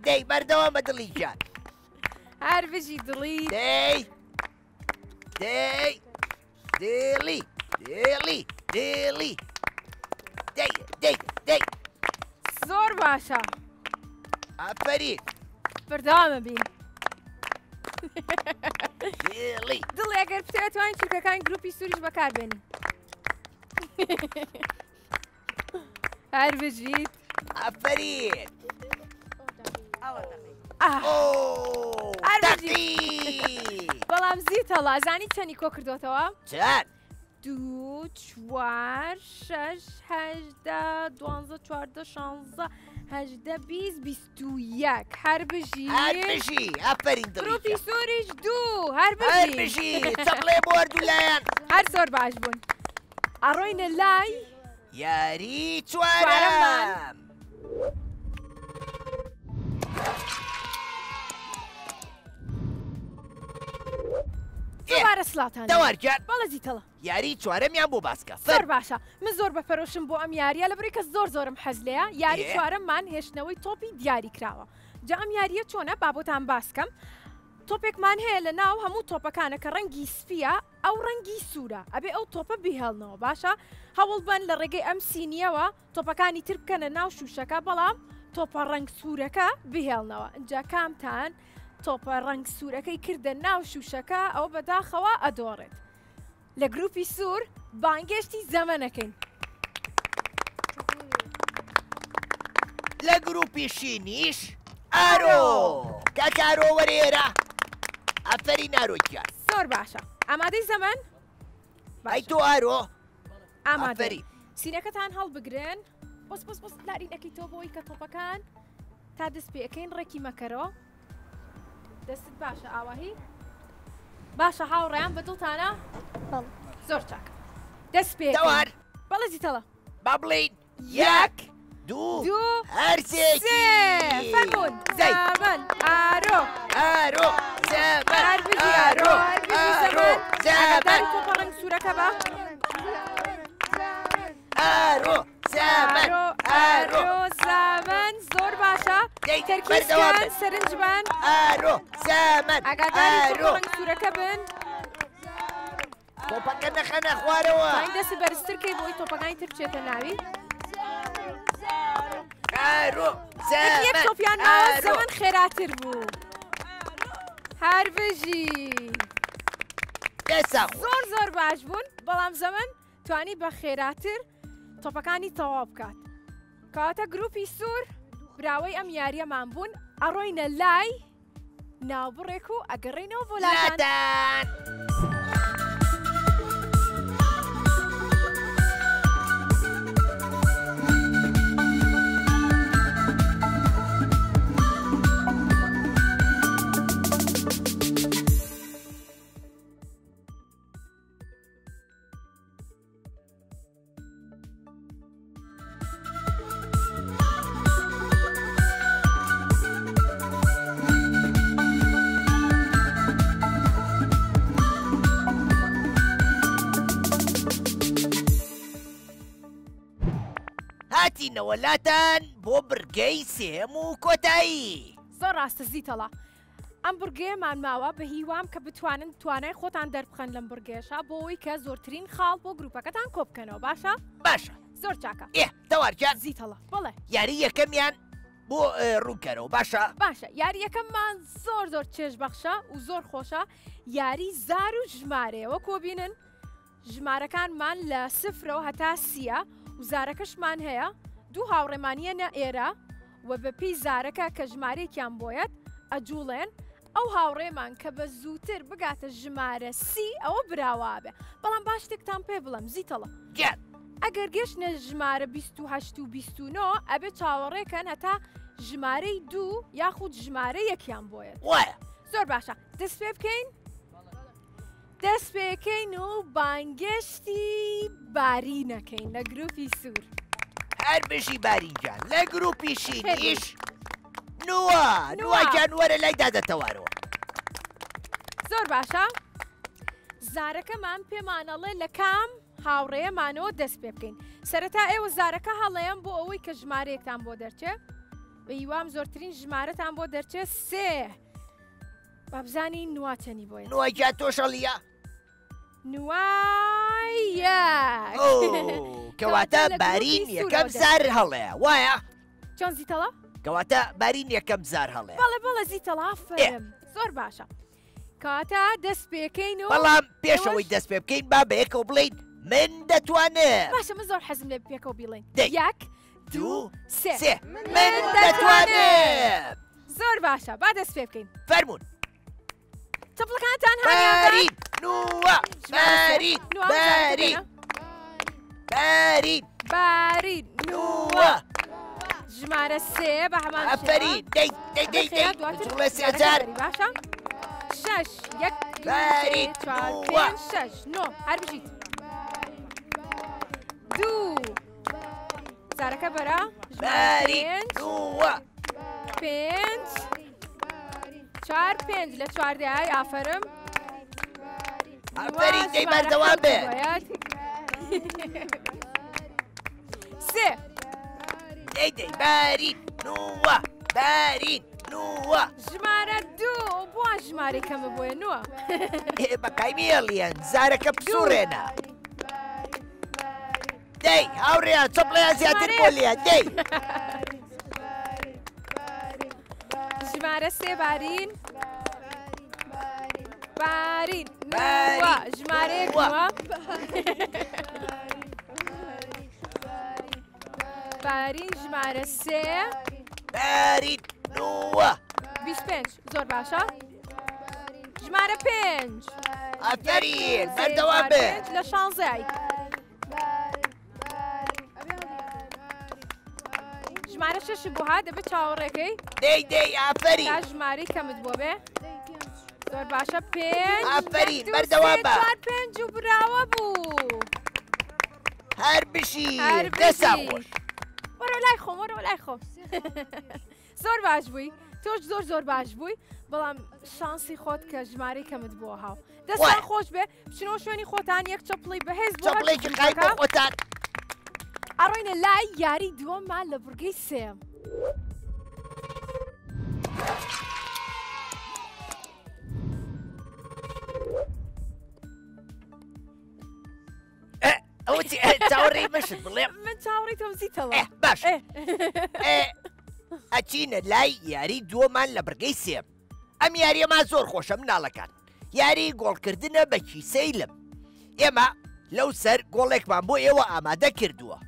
Speaker 1: دەی، بەردەوام بە دڵی گیان.
Speaker 2: هەر بژی دڵی.
Speaker 1: دەی. دەی دێڵی دێڵی دێڵی دەی دەی دەی
Speaker 2: زۆر باشە
Speaker 1: ئافەرین
Speaker 2: بەردەوامە بین
Speaker 1: دێڵی
Speaker 2: دڵی ئەگەر بتەوێت توانین چرکەکانی گروپی سووریش بەکاربێنی هەر بژیت
Speaker 1: ئافەرین
Speaker 2: بەڵام زیتەڵا زانی چەنی کۆ کردوتەوە
Speaker 1: چەند
Speaker 2: دوو چوار شەش هەژدە دوانزە چواردە شانزە هەژدە 20 21 هەر بژی
Speaker 1: هەر بژی ئافەرین دڵی
Speaker 2: گروپی سووریش دوو هەر بژی
Speaker 1: هەر بژی چەپڵێ بۆ هەردوو لایان
Speaker 2: هەر زۆر باش بوون ئەڕۆینە لای
Speaker 1: یاری چوارەمان.
Speaker 2: دووبارە سڵاوتان
Speaker 1: تەوار گیان
Speaker 2: بەڵێ زیتەڵە
Speaker 1: یاری چوارەمیان بۆ باسکە
Speaker 2: زۆر باشە من زۆر بە پەرۆشم بۆ ئەم یاریە لە بری کە زۆر زۆرم حەز لێیە یاری چوارەممان هێشتنەوەی تۆپی دیاری کراوە جا ئەم یاریە چۆنە با بۆتان باسکەم تۆپێکمان هەیە لە ناو هەموو تۆپەکانە کە ڕەنگی سپیە ئەو ڕەنگی سوورە ئەبێ ئەو تۆپە بیهێڵنەوە باشە هەوڵبەن لە ڕێگەی ئەم سینیەوە تۆپەکانی تر بکەنە ناو شوشەکە بەڵام تۆپە ڕەنگ سوورەکە بهێڵنەوە ئینجا کامتان تۆپە ڕەنگ سوورەکەی کردە ناو شوشەکە ئەوە بەداخەوە ئەدۆڕێت لە گروپی سوور بانگێشتی زەمەنەکەین.
Speaker 1: لە گروپی شینیش ئارۆ کاک ئارۆ وەرە ئێرە ئافەرین ئارۆ گیان.
Speaker 2: زۆر باشە ئامادەی زەمەن؟
Speaker 1: ئەی تۆ ئارۆ؟
Speaker 2: ئامادەی. سینەکەتان هەڵبگرن بەس بەس بەس لارینەکەی تۆ بۆی کە تۆپەکان تا دەست پێ ئەکەین ڕێکی مەکەرەوە دەستت باشە ئاواهی باشە هاوڕێیان بە دڵتانە زۆر چاک دەست پێ
Speaker 1: تەوار
Speaker 2: بەڵێ زیتەڵە
Speaker 1: با بڵێین یەک دوو
Speaker 2: دوو
Speaker 1: هەر سێ
Speaker 2: سێ فەرموون زەمەن ئارۆ
Speaker 1: ئارۆ زەمەن
Speaker 2: هەر بژی ئارۆ هەر بژی
Speaker 1: ئارۆ
Speaker 2: زەمەن ئاگاداری
Speaker 1: زەمەن
Speaker 2: تۆپە ڕەنگ سوورەکە بە
Speaker 1: ئارۆ زەمەن
Speaker 2: ئارۆ
Speaker 1: ئارۆ
Speaker 2: ئارۆ زەمەن زۆر باشە
Speaker 1: دەی
Speaker 2: تەرکیز
Speaker 1: بەردەوام
Speaker 2: کەن
Speaker 1: بن.
Speaker 2: سەرنج بن
Speaker 1: ئارۆ زەمەن
Speaker 2: ئاگاداری تۆپە
Speaker 1: ئارۆ
Speaker 2: ڕەنگ سوورەکە بن
Speaker 1: تۆپەکە نەخەنە خوارەوە.
Speaker 2: توانی دەستی بەرزتر کەی بۆی تۆپەکانی تر بچێتە ناوی.
Speaker 1: ئارۆ
Speaker 2: یەک
Speaker 1: زەمەن
Speaker 2: تۆپیان ماوە
Speaker 1: ئارۆ
Speaker 2: زەمەن خێراتر بوو. هەر بژی.
Speaker 1: دەسا خۆش.
Speaker 2: زۆر زۆر باش بوون بەڵام زەمەن توانی بە خێراتر تۆپەکانی تەواو بکات. کەواتە گروپی سوور براوەی ئەم یاریەمان بوون ئەڕۆینە لای ناوبڕێک و ئەگەڕێینەوە بۆ لاتان.
Speaker 1: لاتان. هاتینەوە لاتان بۆ بڕگەی سێهەم و کۆتایی.
Speaker 2: زۆر ڕاستە زیتەڵا. ئەم بڕگەیەمان ماوە بە هیوام کە بتوانن توانای خۆتان دەربخەن لەم بڕگەیەشا بۆ ئەوەی کە زۆرترین خاڵ بۆ گروپەکەتان کۆبکەنەوە باشە؟
Speaker 1: باشە
Speaker 2: زۆر چاکە.
Speaker 1: ئێ تەوار گیان.
Speaker 2: زیتەڵە بەڵێ.
Speaker 1: یاری یەکەمیان بۆ ڕوونکەرەوە باشە؟
Speaker 2: باشە یاری یەکەممان زۆر زۆر چێژ بەخشە و زۆر خۆشە یاری زار و ژمارەیە وەکۆ بینن ژمارەکانمان لە سفرەوە هەتا سیە و زارەکەشمان هەیە دوو هاوڕێمانیە نە ئێرە و بە پێی زارەکە کە ژمارەیەکیان بۆیەت ئەجوڵێن ئەو هاوڕێمان کە بە زووتر بگاتە ژمارە سی ئەوە براوابێ بەڵام با شتێکتان پێ بڵێم زیتەڵە
Speaker 1: گیان
Speaker 2: ئەگەر گەشتنە ژمارە 28 و 29 ئەبێ چاوەڕێکەن هەتا ژمارەی دوو یاخود ژمارە یەکیان بۆیەت
Speaker 1: وایە
Speaker 2: زۆر باشە دەست پێ بکەین دەست پێکەین و بانگێشتی بارینەکەین لە گروپی سوور.
Speaker 1: هەر بژی بارین گیان لە گروپی شینیش نووا نووا گیان وەرە لای دادە تەوارەوە.
Speaker 2: زۆر باشە زارەکەمان پێمانەڵێ لە کام هاوڕێیەمانەوە دەست پێ بکەین سەرەتا ئێوە زارەکە هەڵەیەم بۆ ئەوەی کە ژمارەیەکتان بۆ دەرچێ بە هیوام زۆرترین ژمارەتان بۆ دەرچێ سێ بابزانین نوا چەنی بۆیە.
Speaker 1: نوا گیان تۆش هەڵیە؟
Speaker 2: نوای یەک.
Speaker 1: کەواتە بارین یەکەم زار هەڵەیە وایە؟
Speaker 2: چۆن زیتەڵە؟
Speaker 1: کەواتە بارین یەکەم زار هەڵەیە.
Speaker 2: بەڵێ بەڵێ زیتەڵە ئافەرم زۆر باشە. کاتە دەست پێکەین و
Speaker 1: بەڵام پێشەوەی دەست پێ بکەین با بەیەکەوە بڵێین من دەتوانم.
Speaker 2: باشە من زۆر حەزم لێ پێکەوە بیڵێین. یەک
Speaker 1: دوو سێ من دەتوانم.
Speaker 2: زۆر باشە با دەست پێ بکەین.
Speaker 1: فەرموون.
Speaker 2: چەپڵەکانتان
Speaker 1: بارین نووە بارین بارین بارین
Speaker 2: بارین نووە ژمارە سێ بە هەمان
Speaker 1: ئەفەرین دەی دەی دەی دەی جوڵێ سێ جار
Speaker 2: باشە شەش یەک
Speaker 1: بارین
Speaker 2: چوار پێنج شەش نۆ هەر بژیت دوو زارەکە بەرە
Speaker 1: بارین دووە
Speaker 2: پێنج چوار پێنج لە چواردەیای ئافەرم
Speaker 1: ئافەرین دەی بەردەوام بێ
Speaker 2: سێ
Speaker 1: دەی دەی بارین نووە بارین نووە
Speaker 2: ژمارە دوو بۆ ژمارەی کەمە بۆیە نووە
Speaker 1: بە قایمیەڵیان زارەکە بسوڕێنە دەی هاوڕێیان چەپڵەیان زیاتر بۆ لێ دەی.
Speaker 2: ژمارە سێ بارین بارین نووە ژمارەیەک نووە بارین ژمارە سێ
Speaker 1: بارین نووە
Speaker 2: 25 زۆر باشە ژمارە پێنج
Speaker 1: ئافەرین بەردەوام بێ
Speaker 2: لە شانزای ژمارە شەش بۆ هات دەبێت چاوەڕێکەی
Speaker 1: دەی دەی ئافەرین
Speaker 2: تا ژمارەی کەمت بۆ بێ زۆر باشە پێنج
Speaker 1: ئافەرین بەردەوام بە
Speaker 2: چوار پێنج و براوە بوو
Speaker 1: هەر بژی دەستان خۆش
Speaker 2: وەرە لای خۆم وەرە لای خۆم زۆر باش بووی تۆش زۆر زۆر باش بووی بەڵام شانسی خۆت کە ژمارەی کەمت بۆ هاو دەستان خۆش بێ بچنەوە شوێنی خۆتان یەک چەپڵی بەهێز بۆ
Speaker 1: چەپڵێکی قایم بۆ خۆتان.
Speaker 2: ئەڕۆینە لای یاری دووەممان لە بڕگەی سێم.
Speaker 1: ئەوە چی چاوەڕێی مشت بڵێم
Speaker 2: من چاوەڕێی تۆم زیتەوە
Speaker 1: باش ئەچینە لای یاری دووەمان لە بڕگەی سێم ئەم یاریەمان زۆر خۆشە مناڵەکان یاری گۆڵکردنە بە کیسەی لم ئێمە لەو سەر گۆڵێکمان بۆ ئێوە ئامادە کردووە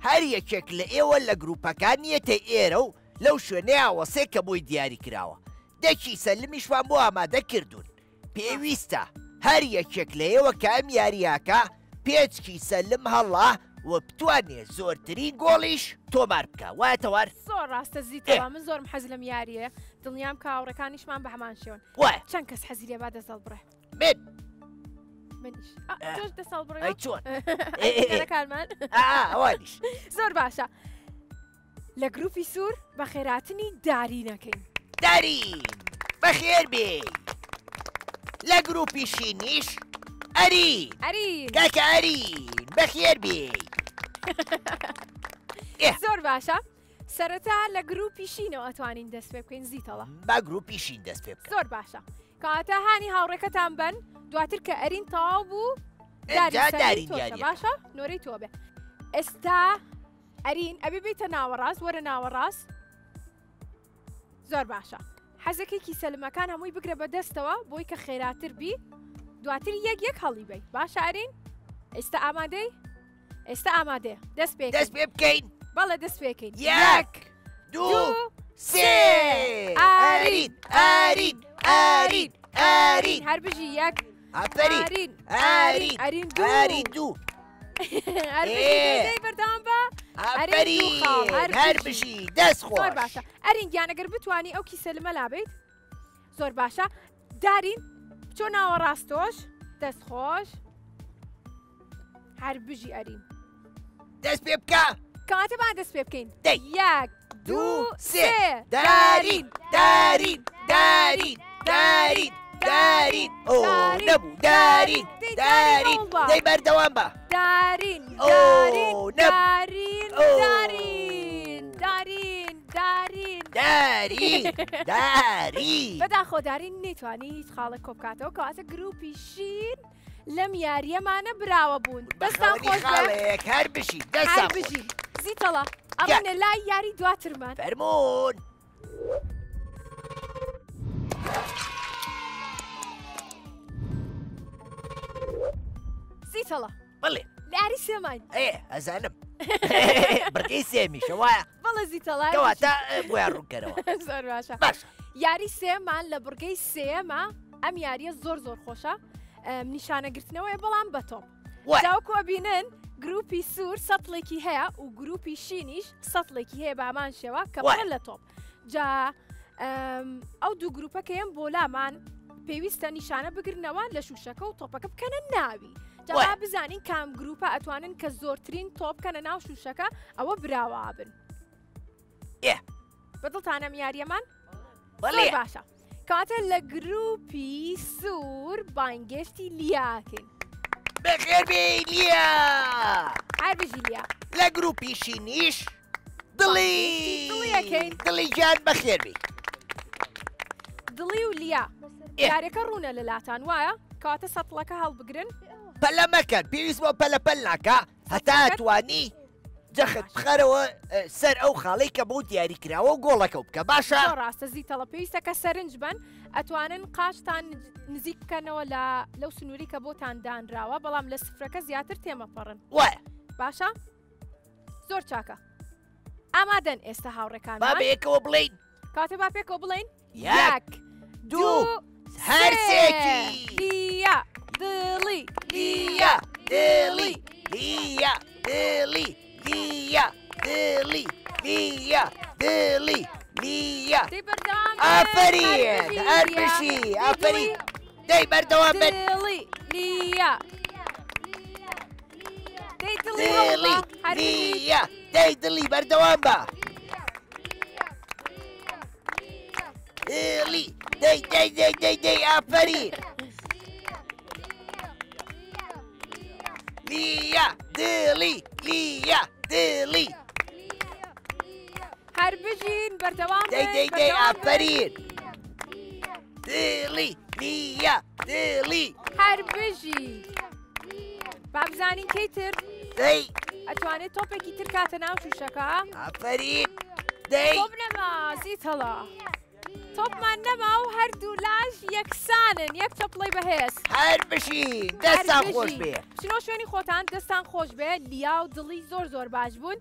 Speaker 1: هەر یەکێک لە ئێوە لە گروپەکان نیەتە ئێرە و لەو شوێنەیە وەسێ کە بۆی دیاری کراوە دە کیسە لمیشمان بۆ ئامادە کردوون پێویستە هەر یەکێک لە ئێوە کە ئەم یارییاکە پێنج کیسە لم هەڵا و بتوانێ زۆرترین گۆڵیش تۆمار بکا وایە تەوار؟
Speaker 2: زۆر ڕاستە زیتەوە من زۆرم حەز لەم یارییە دڵنیام کە هاوڕێکانیشمان بە هەمان شێوەن
Speaker 1: وایە
Speaker 2: چەند کەس حەزی لێ با دەست هەڵبڕێ
Speaker 1: من
Speaker 2: منیش تۆش دەست هەڵبڕێ
Speaker 1: ئەی چۆن
Speaker 2: کارمان
Speaker 1: ئەوانیش
Speaker 2: زۆر باشە لە گروپی سوور بەخێراتنی دارینەکەین.
Speaker 1: دارین بەخێر بێی. لە گروپی شینیش ئەرین.
Speaker 2: ئەرین.
Speaker 1: کاکە ئەرین بەخێر بێی.
Speaker 2: زۆر باشە سەرەتا لە گروپی شینەوە ئەتوانین دەست پێ بکەین زیتەڵە.
Speaker 1: با گروپی شین دەست پێ بکەن.
Speaker 2: زۆر باشە کەواتە هانی هاوڕێکەتان بەن دواتر کە ئەرین تەواو بوو
Speaker 1: دارین
Speaker 2: باشە نۆرەی تۆ بێ ئێستا ئەرین ئەبێ بێیتە ناوەڕاست وەرە ناوەڕاست زۆر باشە حەزەکەی کیسەلمەکان هەمووی بگرە بە دەستەوە بۆی کە خێراتر بی دواتر یەک یەک هەڵی بی باشە ئەرین ئێستا ئامادەی ئێستا ئامادەیە دەست پێ
Speaker 1: دەست پێ بکەین
Speaker 2: بەڵێ دەست پێکەین
Speaker 1: یەک دوو سێ ئارین ئارین ئارین ئارین
Speaker 2: هەر بژی یەک
Speaker 1: ئافەرین ئارین
Speaker 2: ئارین دوو
Speaker 1: ئارین دوو
Speaker 2: ئەرین بەردەوام بە
Speaker 1: ئافەرین هەر بژی دەست خۆش
Speaker 2: زۆر باشە ئەرین گیان ئەگەر بتوانی ئەو کیسە لمە لابیت زۆر باشە دارین بچۆ ناوە ڕاستۆش دەست خۆش هەر بژی ئەرین
Speaker 1: دەست پێ بکە
Speaker 2: کەواتە با دەست پێ بکەین
Speaker 1: دەی
Speaker 2: یەک
Speaker 1: دوو سێ دارین دارین دارین دارین دارین ئۆ نەبوو دارین دارین دەی بەردەوام بە
Speaker 2: دارین دارین دارین دارین دارین دارین
Speaker 1: دارین دارین
Speaker 2: بەداخۆ دارین نەیتوانی هیچ خاڵێک کۆبکاتەوە کەواتە گروپی شین. لەم یاریەمانە براوە بوون. دەستان خۆش
Speaker 1: خاڵێک هەر بژی دەستان
Speaker 2: بژی. زیتەڵە ئەڕۆینە لای یاری دواترمان.
Speaker 1: فەرموون.
Speaker 2: زیتەڵە.
Speaker 1: بەڵێ.
Speaker 2: لە یاری سێماین.
Speaker 1: ئێ ئەزانم. بڕگەی سێمیشە وایە؟
Speaker 2: بەڵێ زیتەڵە.
Speaker 1: کەواتە بۆیان ڕوونکەرەوە.
Speaker 2: زۆر باشە. باشە. یاری سێمان لە بڕگەی سێیەمە ئەم یاریە زۆر زۆر خۆشە نیشانەگرتنەوەی بەڵام بە تۆپ جاوەکو ئەبینن گروپی سوور سەتڵێکی هەیە و گروپی شینیش سەتڵێکی هەیە بامان شێوە کە پڕە لە تۆپ جا ئەو دوو گروپەکەیم بۆ لامان پێویستە نیشانە بگرنەوە لە شوشەکە و تۆپەکە بکەنە ناوی جا بزانین کام گروپە ئەتوانن کە زۆرترین تۆپ بکەنە ناو شوشەکە ئەوە براوابن
Speaker 1: ئێ
Speaker 2: بەدڵتانە ئەم یاریەمان؟ بەڵێ باشە کاتە لە گروپی سوور بانگێشتی لیاکەین
Speaker 1: بەخێر بێی لیا
Speaker 2: هەر بژی لیا
Speaker 1: لە گروپی شینیش دڵی
Speaker 2: دڵیەکەین
Speaker 1: دڵی گیان بەخێر بێی
Speaker 2: دڵی و لیا یاریەکە ڕوونە لە لاتان وایە کەواتە سەتڵەکە هەڵبگرن
Speaker 1: پەلە مەکەن پێویست بۆ پەلە پەل ناکا هەتا توانی جەخت بخەرەوە سەر ئەو خاڵەی کە بۆ دیاری کراوە و گۆڵەکە و بکە باشە.
Speaker 2: زۆر ڕاستە زیتەڵە پێویستە کە سەرنج بن ئەتوانن قاچتان نزیک بکەنەوە لە لەو سنووری کە بۆتان دانراوە بەڵام لە سفرەکە زیاتر تێمەپەڕن
Speaker 1: وایە
Speaker 2: باشە زۆر چاکە ئامادەن ئێستا هاوڕێکان
Speaker 1: با بەیەکەوە بڵێین
Speaker 2: کاتێ با پێکەوە بڵێین
Speaker 1: یەک دوو هەر سێکی
Speaker 2: لیا دڵی
Speaker 1: لیا دڵی لیا دڵی لیا دڵی لیا دڵی لیا ئافەرین هەر بژی ئافەرین دەی بەردەوام بن
Speaker 2: دڵی لیا دەی دڵی
Speaker 1: لیا دەی دڵی بەردەوام بە دڵی دەی دەی دەی دەی دەی ئافەرین لیا دڵی لیا دڵی
Speaker 2: هەر بژین بەردەوام
Speaker 1: دەی دەی دەی ئافەرین دڵی لیا دڵی
Speaker 2: هەر بژی با بزانین کەی تر
Speaker 1: دەی
Speaker 2: ئەتوانێت تۆپێکی تر کاتە ناو شوشەکە
Speaker 1: ئافەرین دەی
Speaker 2: تۆپ نەما زیتەڵە تۆپمان نەما و هەردوو لاش یەکسانن یەک چەپڵەی بەهێز
Speaker 1: هەر بژین دەستان خۆش بێ
Speaker 2: بچنەوە شوێنی خۆتان دەستان خۆش بێ لیا و دڵی زۆر زۆر باش بوون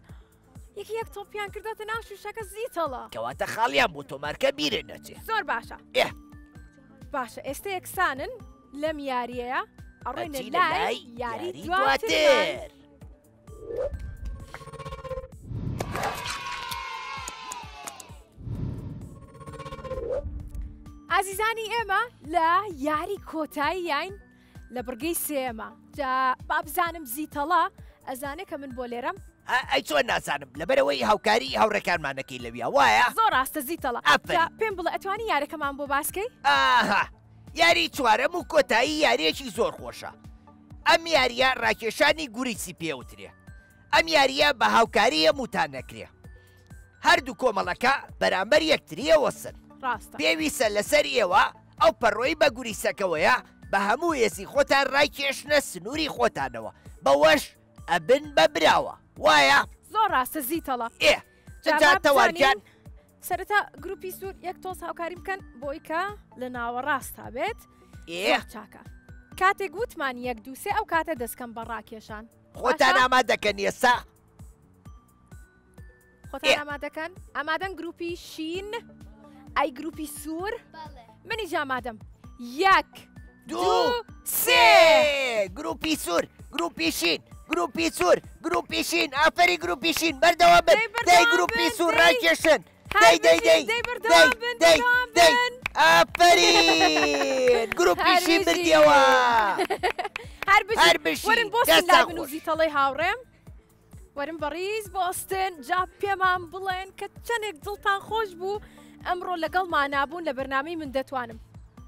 Speaker 2: یەکی یەک تۆپیان کردۆتە ناو شوشەکە زیتەڵە.
Speaker 1: کەواتە خاڵیان بۆ تۆمارکە بیرت نەچێ.
Speaker 2: زۆر باشە.
Speaker 1: ئێ.
Speaker 2: باشە ئێستە یەکسانن لەم یاریەیە ئەڕۆینە
Speaker 1: ئەچینە
Speaker 2: لای
Speaker 1: لای
Speaker 2: یاری
Speaker 1: یاری
Speaker 2: دواترمان.
Speaker 1: دواتر.
Speaker 2: ئازیزانی ئێمە لە یاری کۆتاییاین لە بڕگەی سێیەمە جا با بزانم زیتەڵە ئەزانێ کە من بۆ لێرەم؟
Speaker 1: ئەی چۆن نازانم لەبەرئەوەی هاوکاری هاوڕێکانمان نەکەی لەویا وایە؟
Speaker 2: زۆر ڕاستە زیتەڵە
Speaker 1: ئافەرین.
Speaker 2: جا پێم بڵێ ئەتوانی یارەکەمان بۆ باس کەی؟
Speaker 1: ئاها یاری چوارەم و کۆتایی یاریەکی زۆر خۆشە ئەم یاریە ڕاکێشانی گوریسی پێوترێ ئەم یاریە بە هاوکاری هەمووتان نەکرێ هەردوو کۆمەڵەکە بەرامبەر یەکتری ئەوەستن.
Speaker 2: ڕاستە.
Speaker 1: پێویستە لەسەر ئێوە ئەو پەڕۆی بە گوریسەکەوەیە بە هەموو هێزی خۆتان ڕایکێشنە سنووری خۆتانەوە، بەوەش ئەبن بە براوە. وایە؟
Speaker 2: زۆر ڕاستە زیتەڵە.
Speaker 1: ئێ
Speaker 2: جا
Speaker 1: جا
Speaker 2: با
Speaker 1: تەوار
Speaker 2: بزانین
Speaker 1: گیان.
Speaker 2: سەرەتا گروپی سوور یەک تۆز هاوکاری بکەن بۆی کە لە ناوەڕاستا بێت.
Speaker 1: ئێ.
Speaker 2: زۆر چاکە. کاتێک وتمان یەک دوو سێ ئەو کاتە دەستکەم بە ڕاکێشان.
Speaker 1: خۆتان
Speaker 2: باشە؟
Speaker 1: ئامادەکەن ئێستا؟
Speaker 2: خۆتان ئامادەکەن؟ ئامادەن گروپی شین؟ ئەی گروپی سوور؟ منیش ئامادەم. یەک
Speaker 1: دوو سێ گروپی سوور گروپی شین گروپی سوور گروپی شین ئافەری گروپی شین بەردەوام بن دەی گروپی سوور ڕاکێشن دەی دەی دەی دەی دەی دەی ئافەرین گروپی شین بردیەوە
Speaker 2: هەر
Speaker 1: هەر بژی
Speaker 2: وەرن بۆ
Speaker 1: دەستان
Speaker 2: لای من و
Speaker 1: خۆش.
Speaker 2: زیتەڵەی هاوڕێم وەرن بەڕیز بۆستن جا پێمان بڵێن کە چەندێک دڵتان خۆش بوو ئەمڕۆ لەگەڵمانا بوون لە بەرنامەی من دەتوانم.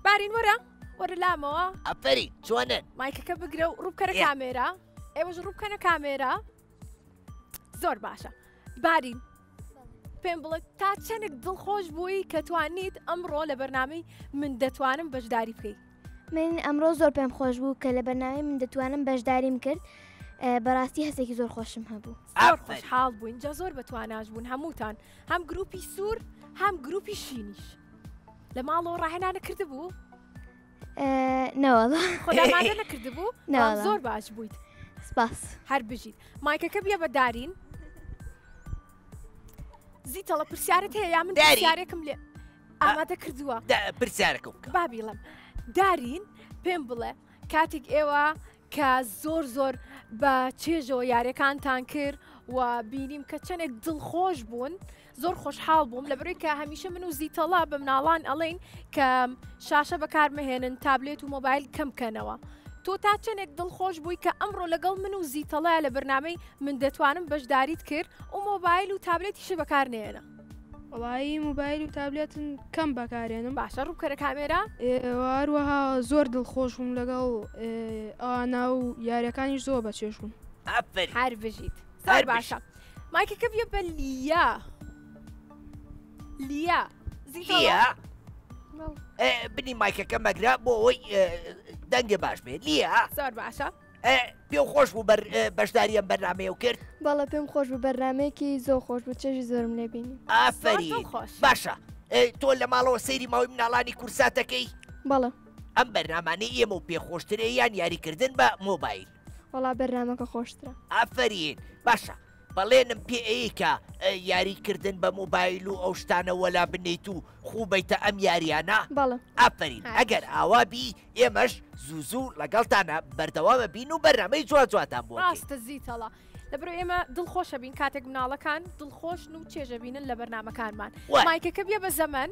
Speaker 2: بارین وەرە وەرە لامەوە.
Speaker 1: ئافەرین چۆنن؟
Speaker 2: مایکەکە بگرە و ڕووبکەرە
Speaker 1: ئێ.
Speaker 2: کامێرا. ئێوەش ڕووبکەنە کامێرا. زۆر باشە. بارین پێم بڵێ تا چەندێک دڵخۆش بووی کە توانیت ئەمڕۆ لە بەرنامەی من دەتوانم بەشداری بکەی؟
Speaker 6: من ئەمڕۆ زۆر پێم خۆش بوو کە لە بەرنامەی من دەتوانم بەشداریم کرد بەڕاستی هەستێکی زۆر خۆشم هەبوو.
Speaker 2: زۆر خۆشحاڵ بووین جا زۆر بەتواناش بوون هەمووتان هەم گروپی سوور هەم گروپی شینیش. لە ماڵەوە ڕاهێنانە کردبوو؟
Speaker 6: نەوەڵا.
Speaker 2: خۆت ئامادە نەکردبوو؟ بەڵام
Speaker 6: نەوەڵا.
Speaker 2: زۆر باش بوویت.
Speaker 6: سپاس.
Speaker 2: هەر بژیت. مایکەکە بیە بە دارین. زیتەڵە پرسیارت هەیە یا من
Speaker 1: دارین.
Speaker 2: پرسیارێکم لێ ئامادە کردووە؟
Speaker 1: پرسیارەکە بکە.
Speaker 2: با بیڵێم. دارین پێم بڵێ کاتێک ئێوە کە زۆر زۆر بە چێژەوە یاریەکانتان کرد و بینیم کە چەندێک دڵخۆش بوون زۆر خۆشحاڵ بووم لەبەرەوەی کە هەمیشە من و زیتەڵا بە مناڵان ئەڵێین کە شاشە بەکارمەهێنن تابلێت و مۆبایل کەم بکەنەوە. تۆ تا چەندێک دڵخۆش بووی کە ئەمڕۆ لەگەڵ من و زیتەڵا لە بەرنامەی من دەتوانم بەشداریت کرد و مۆبایل و تابلێتیشی بەکار نێنە؟
Speaker 5: وەڵایی مۆبایل و تابلێتن کەم بەکارێنم.
Speaker 2: باشە ڕووبکەرە کامێرا.
Speaker 5: هەروەها زۆر دڵخۆش بووم لەگەڵ ئەوانە و یاریەکانیش زۆر بەچێژ بوون.
Speaker 1: ئافەرین.
Speaker 2: هەر بژیت. زۆر باشە. مایکەکە بیە بە لیا. لیا.
Speaker 1: لیا بنی مایکەکە مەگرە بۆ ئەوەی دەنگێ باش بێت. لیا.
Speaker 2: زۆر باشە.
Speaker 1: پێم خۆش بوو بەشداری ئەم بەرنامەیە و کرد.
Speaker 9: بەڵێ پێم خۆش بوو بەرنامەیەکی زۆر خۆش بوو چێژی زۆرم لێ بینی.
Speaker 1: ئافەرین. باشە تۆ لە ماڵەوە سەیری ماوەی مناڵانی کورساتەکەی؟
Speaker 9: بەڵێ.
Speaker 1: ئەم بەرنامانەی ئێمە و پێ خۆشترە یان یاریکردن بە مۆبایل؟
Speaker 9: وەڵا بەرنامەکە خۆشترە.
Speaker 1: ئافەرین. باشە بەڵێنم پێ ئەیەی کە یاریکردن بە مۆبایل و ئەو شتانە وەلا بنێیت و خوو بەیتە ئەم یاریانە؟
Speaker 9: بەڵێ.
Speaker 1: ئافەرین. ئەگەر ئاوا بی ئێمەش زوو زوو لەگەڵتانە بەردەوامە بین و بەرنامەی جوان جوانتان بۆ ئەکەین.
Speaker 2: ڕاستە زیتەڵە لەبەرئەوەی ئێمە دڵخۆشە بین کاتێک مناڵەکان دڵخۆشن و چێژە بینن لە بەرنامەکانمان.
Speaker 1: وایە.
Speaker 2: مایکەکە بیە بە زەمەن.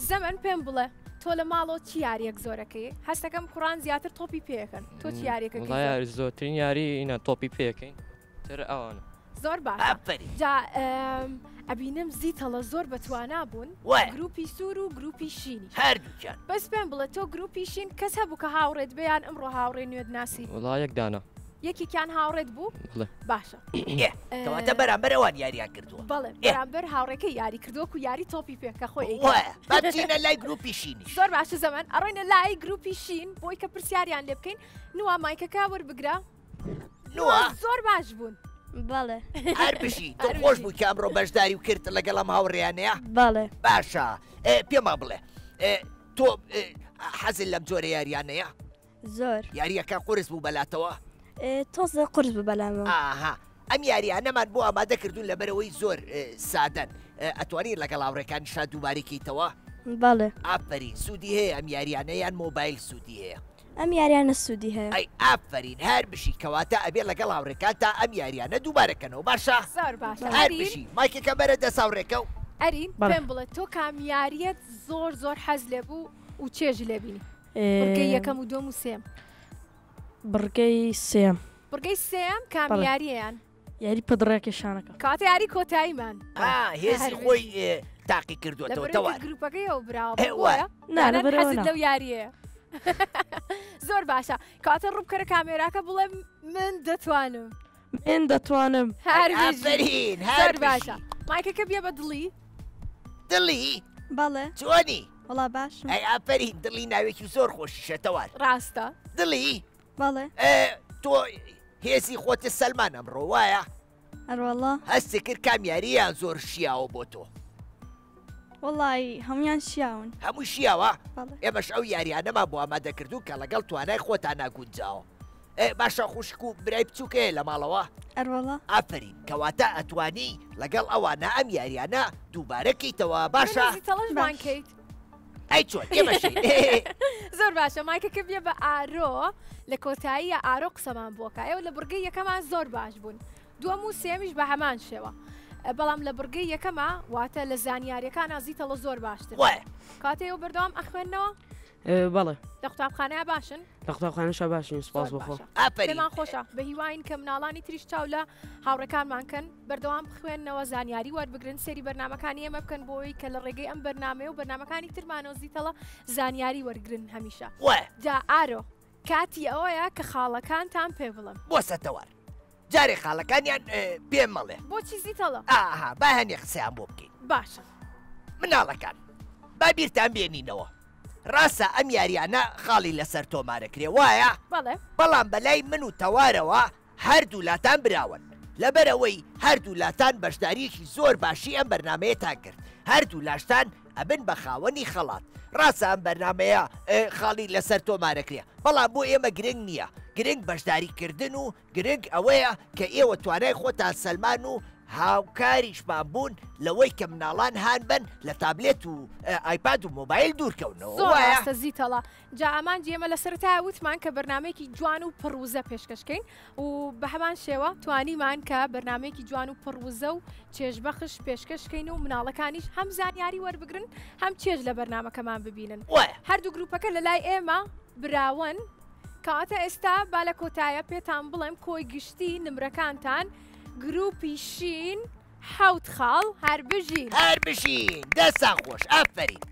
Speaker 2: زەمەن پێم بڵێ تۆ لە ماڵەوە چ یاریەک زۆرەکەی؟ هەستەکەم کوڕان زیاتر تۆپی پێ ئەکەن تۆ چ یاریەکەکەی
Speaker 3: وەڵا
Speaker 2: زۆر؟
Speaker 3: یاری زۆرترین یاری ئینە تۆپی پێ ئەکەین تر ئەوانە.
Speaker 2: زۆر باشە.
Speaker 1: ئافەرین.
Speaker 2: جا ئەبینم زیتەڵە زۆر بەتوانا بوون
Speaker 1: وایە.
Speaker 2: گروپی سوور و گروپی شینیش.
Speaker 1: هەردووکیان.
Speaker 2: بەس پێم بڵێ تۆ گروپی شین کەس هەبوو کە هاوڕێت بێ یان ئەمڕۆ هاوڕێ نوێت ناسی؟
Speaker 3: وەڵا یەک دانە.
Speaker 2: یەکێکیان هاوڕێت بوو؟
Speaker 3: بەڵێ.
Speaker 2: باشە.
Speaker 1: ئێ کەواتە بەرامبەر ئەوان یاریان کردووە.
Speaker 2: بەڵێ
Speaker 1: ئێ.
Speaker 2: بەرامبەر هاوڕێکەی یاری کردووە وەکو یاری تۆپی پێ کە خۆی ئەیکات.
Speaker 1: وایە. با بچینە لای گروپی شینیش.
Speaker 2: زۆر باشە زەمەن ئەڕۆینە لای گروپی شین بۆی کە پرسیاریان لێ بکەین. نوا مایکەکە وەربگرە.
Speaker 1: نوا
Speaker 2: زۆر باش بوون.
Speaker 4: بەڵێ.
Speaker 1: هەر بژی تۆ خۆش بووی کە ئەمڕۆ بەشداری و کرد لەگەڵ ئەم هاوڕێیانەیە؟
Speaker 4: بەڵێ.
Speaker 1: باشە پێمان بڵێ تۆ حەزت لەم جۆرە یاریانەیە؟
Speaker 4: زۆر.
Speaker 1: یاریەکە قورس بوو بەلاتەوە؟
Speaker 4: تۆزە قورس بوو بەلامەوە.
Speaker 1: ئاها ئەم یاریانەمان بۆ ئامادە کردوون لەبەرەوەی زۆر سادەن ئەتوانی لەگەڵ هاوڕێکانیشا دووبارەی کەیتەوە؟
Speaker 4: بەڵێ.
Speaker 1: ئافەرین سوودی هەیە ئەم یاریانە یان مۆبایل سوودی هەیە؟
Speaker 4: ئەم یاریانە سوودی هەیە.
Speaker 1: ئەی ئافەرین هەر بژی کەواتە ئەبێ لەگەڵ هاوڕێکانتا ئەم یاریانە دووبارە کەنەوە باشە؟
Speaker 2: زۆر باشە
Speaker 1: هەر
Speaker 2: ئەرین.
Speaker 1: بژی مایکەکە بەرە دەست هاوڕێکەو.
Speaker 2: ئەرین
Speaker 8: بەڵێ.
Speaker 2: پێم بڵێ تۆ کام یاریەت زۆر زۆر حەز لێ بوو و چێژی لێ بینی؟ بڕگەی یەکەم و دووەم و سێم.
Speaker 8: بڕگەی سێم.
Speaker 2: بڕگەی سێم کام
Speaker 8: بەڵێ.
Speaker 2: یاریەیان؟
Speaker 8: یاری پدڕێکێشانەکە.
Speaker 2: کەواتە یاری کۆتاییمان.
Speaker 1: ئا هێزی خۆی تاقی کردووەتەوە
Speaker 2: لەبەرئەوەی کە
Speaker 1: تەوار.
Speaker 2: گروپەکەی ئەو براوە
Speaker 1: ئێ، وایە.
Speaker 2: بۆیە؟
Speaker 8: نا،
Speaker 2: دانان
Speaker 8: لەبەرئەوە
Speaker 2: حەزت
Speaker 8: نا.
Speaker 2: لەو یاریەیە. زۆر باشە کەواتە ڕووبکەرە کامێراکە بڵێ من دەتوانم.
Speaker 8: من دەتوانم.
Speaker 2: هەر بژی.
Speaker 1: ئافەرین، هەر
Speaker 2: زۆر باشە.
Speaker 1: بژی.
Speaker 2: مایکەکە بیە بە دڵی.
Speaker 1: دڵی؟
Speaker 4: بەڵێ.
Speaker 1: چۆنی؟
Speaker 4: وەڵا باشم.
Speaker 1: ئەی ئافەرین دڵی ناوێکی زۆر خۆشیشە تەوار.
Speaker 2: ڕاستە.
Speaker 1: دڵی؟
Speaker 4: بەڵێ.
Speaker 1: تۆ هێزی خۆتت سەلمان ئەمڕۆ وایە؟
Speaker 4: ئەروەڵا.
Speaker 1: هەستی کرد کام یارییان زۆر شیاوە بۆ تۆ؟
Speaker 4: وەڵی هەمویان شیاون.
Speaker 1: هەموو شیاوە؟
Speaker 4: بەڵێ.
Speaker 1: ئێمەش ئەو یاریانەمان بۆ ئامادە کردوون کە لەگەڵ توانای خۆتان ناگونجاوە. باشە خوشک و برای بچووک هەیە لە ماڵەوە؟
Speaker 4: ئەروەڵا.
Speaker 1: ئافەرین کەواتە ئەتوانی لەگەڵ ئەوانە ئەم یاریانە دووبارە کەیتەوە باشە؟
Speaker 2: من زیتەڵەش بان کەیت.
Speaker 1: ئەی چۆن ئێمەشین.
Speaker 2: زۆر باشە مایکەکە بیە بە ئارۆ لە کۆتاییە ئارۆ قسەمان بۆکە ئێوە لە بڕگەی یەکەمان زۆر باش بوون دووەم و سێمیش بە هەمان شێوە بەڵام لە بڕگەی یەکەمە واتە لە زانیاریەکانە زیتەڵە زۆر باشتر
Speaker 1: وایە.
Speaker 2: کاتێ ئێوە بەردەوام ئەخوێندنەوە؟
Speaker 7: بەڵێ.
Speaker 2: لە قوتابخانەیە باشن؟
Speaker 7: لە قوتابخانەشا باشین سوپاس بۆ خوا.
Speaker 1: ئافەرین.
Speaker 2: پێمان خۆشە بە هیواین کە مناڵانی تریش چاو لە هاوڕێکانمان کەن بەردەوام بخوێننەوە زانیاری وەربگرن سەیری بەرنامەکانی ئێمە بکەن بۆ ئەوەی کە لە ڕێگەی ئەم بەرنامەیە و بەرنامەکانی ترمانەوە زیتەڵە زانیاری وەرگرن هەمیشە.
Speaker 1: وایە.
Speaker 2: جا ئارۆ کاتی ئەوەیە کە خاڵەکانتان پێ بڵێم.
Speaker 1: بۆ سەتەوار جارێ خاڵەکانیان پێ مەڵێ.
Speaker 2: بۆچی زیتەڵە؟
Speaker 1: ئاها با هەنێ قسەیان بۆ بکەین.
Speaker 2: باشە.
Speaker 1: مناڵەکان با بیرتان بێنینەوە. ڕاستە ئەم یاریانە خاڵی لەسەر تۆمارەکرێ وایە؟
Speaker 2: بەڵێ.
Speaker 1: بەڵام بەلای من و تەوارەوە هەردوولاتان براوەن لەبەرئەوەی هەردوولاتان بەشداریەکی زۆر باشی ئەم بەرنامەیەتان کرد هەردوولاشتان ئەبن بە خاوەنی خەڵات ڕاستە ئەم بەرنامەیە خاڵی لەسەر تۆمارەکرێ بەڵام بۆ ئێمە گرنگ نییە گرنگ بەشداری کردن و گرنگ ئەوەیە کە ئێوە توانای خۆتان سەلمان و هاوکاریشمان بوون لەوەی کە مناڵان هان بن لە تابلێت و ئایپاد و مۆبایل دوورکەونەوە
Speaker 2: زۆر ڕاستە زیتەڵە جا ئامانجی ئێمە لە سەرەتایە وتمان کە بەرنامەیەکی جوان و پڕ وزە پێشکەش کەین و بە هەمان شێوە توانیمان کە بەرنامەیەکی جوان و پڕ وزە و چێژبەخش پێشکەش کەین و مناڵەکانیش هەم زانیاری وەربگرن هەم چێژ لە بەرنامەکەمان ببینن.
Speaker 1: وایە.
Speaker 2: هەردوو گروپەکە لە لای ئێمە براوەن. کەواتە ئێستا با لە کۆتایە پێتان بڵێم کۆی گشتی نمرەکانتان گروپی شین حەوت خاڵ هەر بژین.
Speaker 1: هەر بژین دەستان خۆش ئافەرین.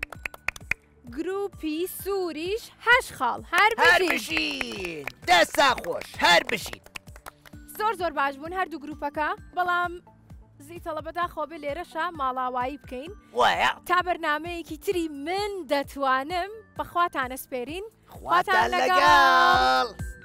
Speaker 2: گروپی سوریش هەشت خاڵ هەر
Speaker 1: هەر بژین دەستان خۆش هەر بژین.
Speaker 2: زۆر زۆر باش بوون هەردوو گروپەکە بەڵام زیتەڵە بەداخەوە بێ لێرەشە ماڵاوایی بکەین
Speaker 1: وایە
Speaker 2: تا بەرنمەیەکی تری من دەتوانم بەخواتانە سپێرین
Speaker 1: خواتان لەگەڵ.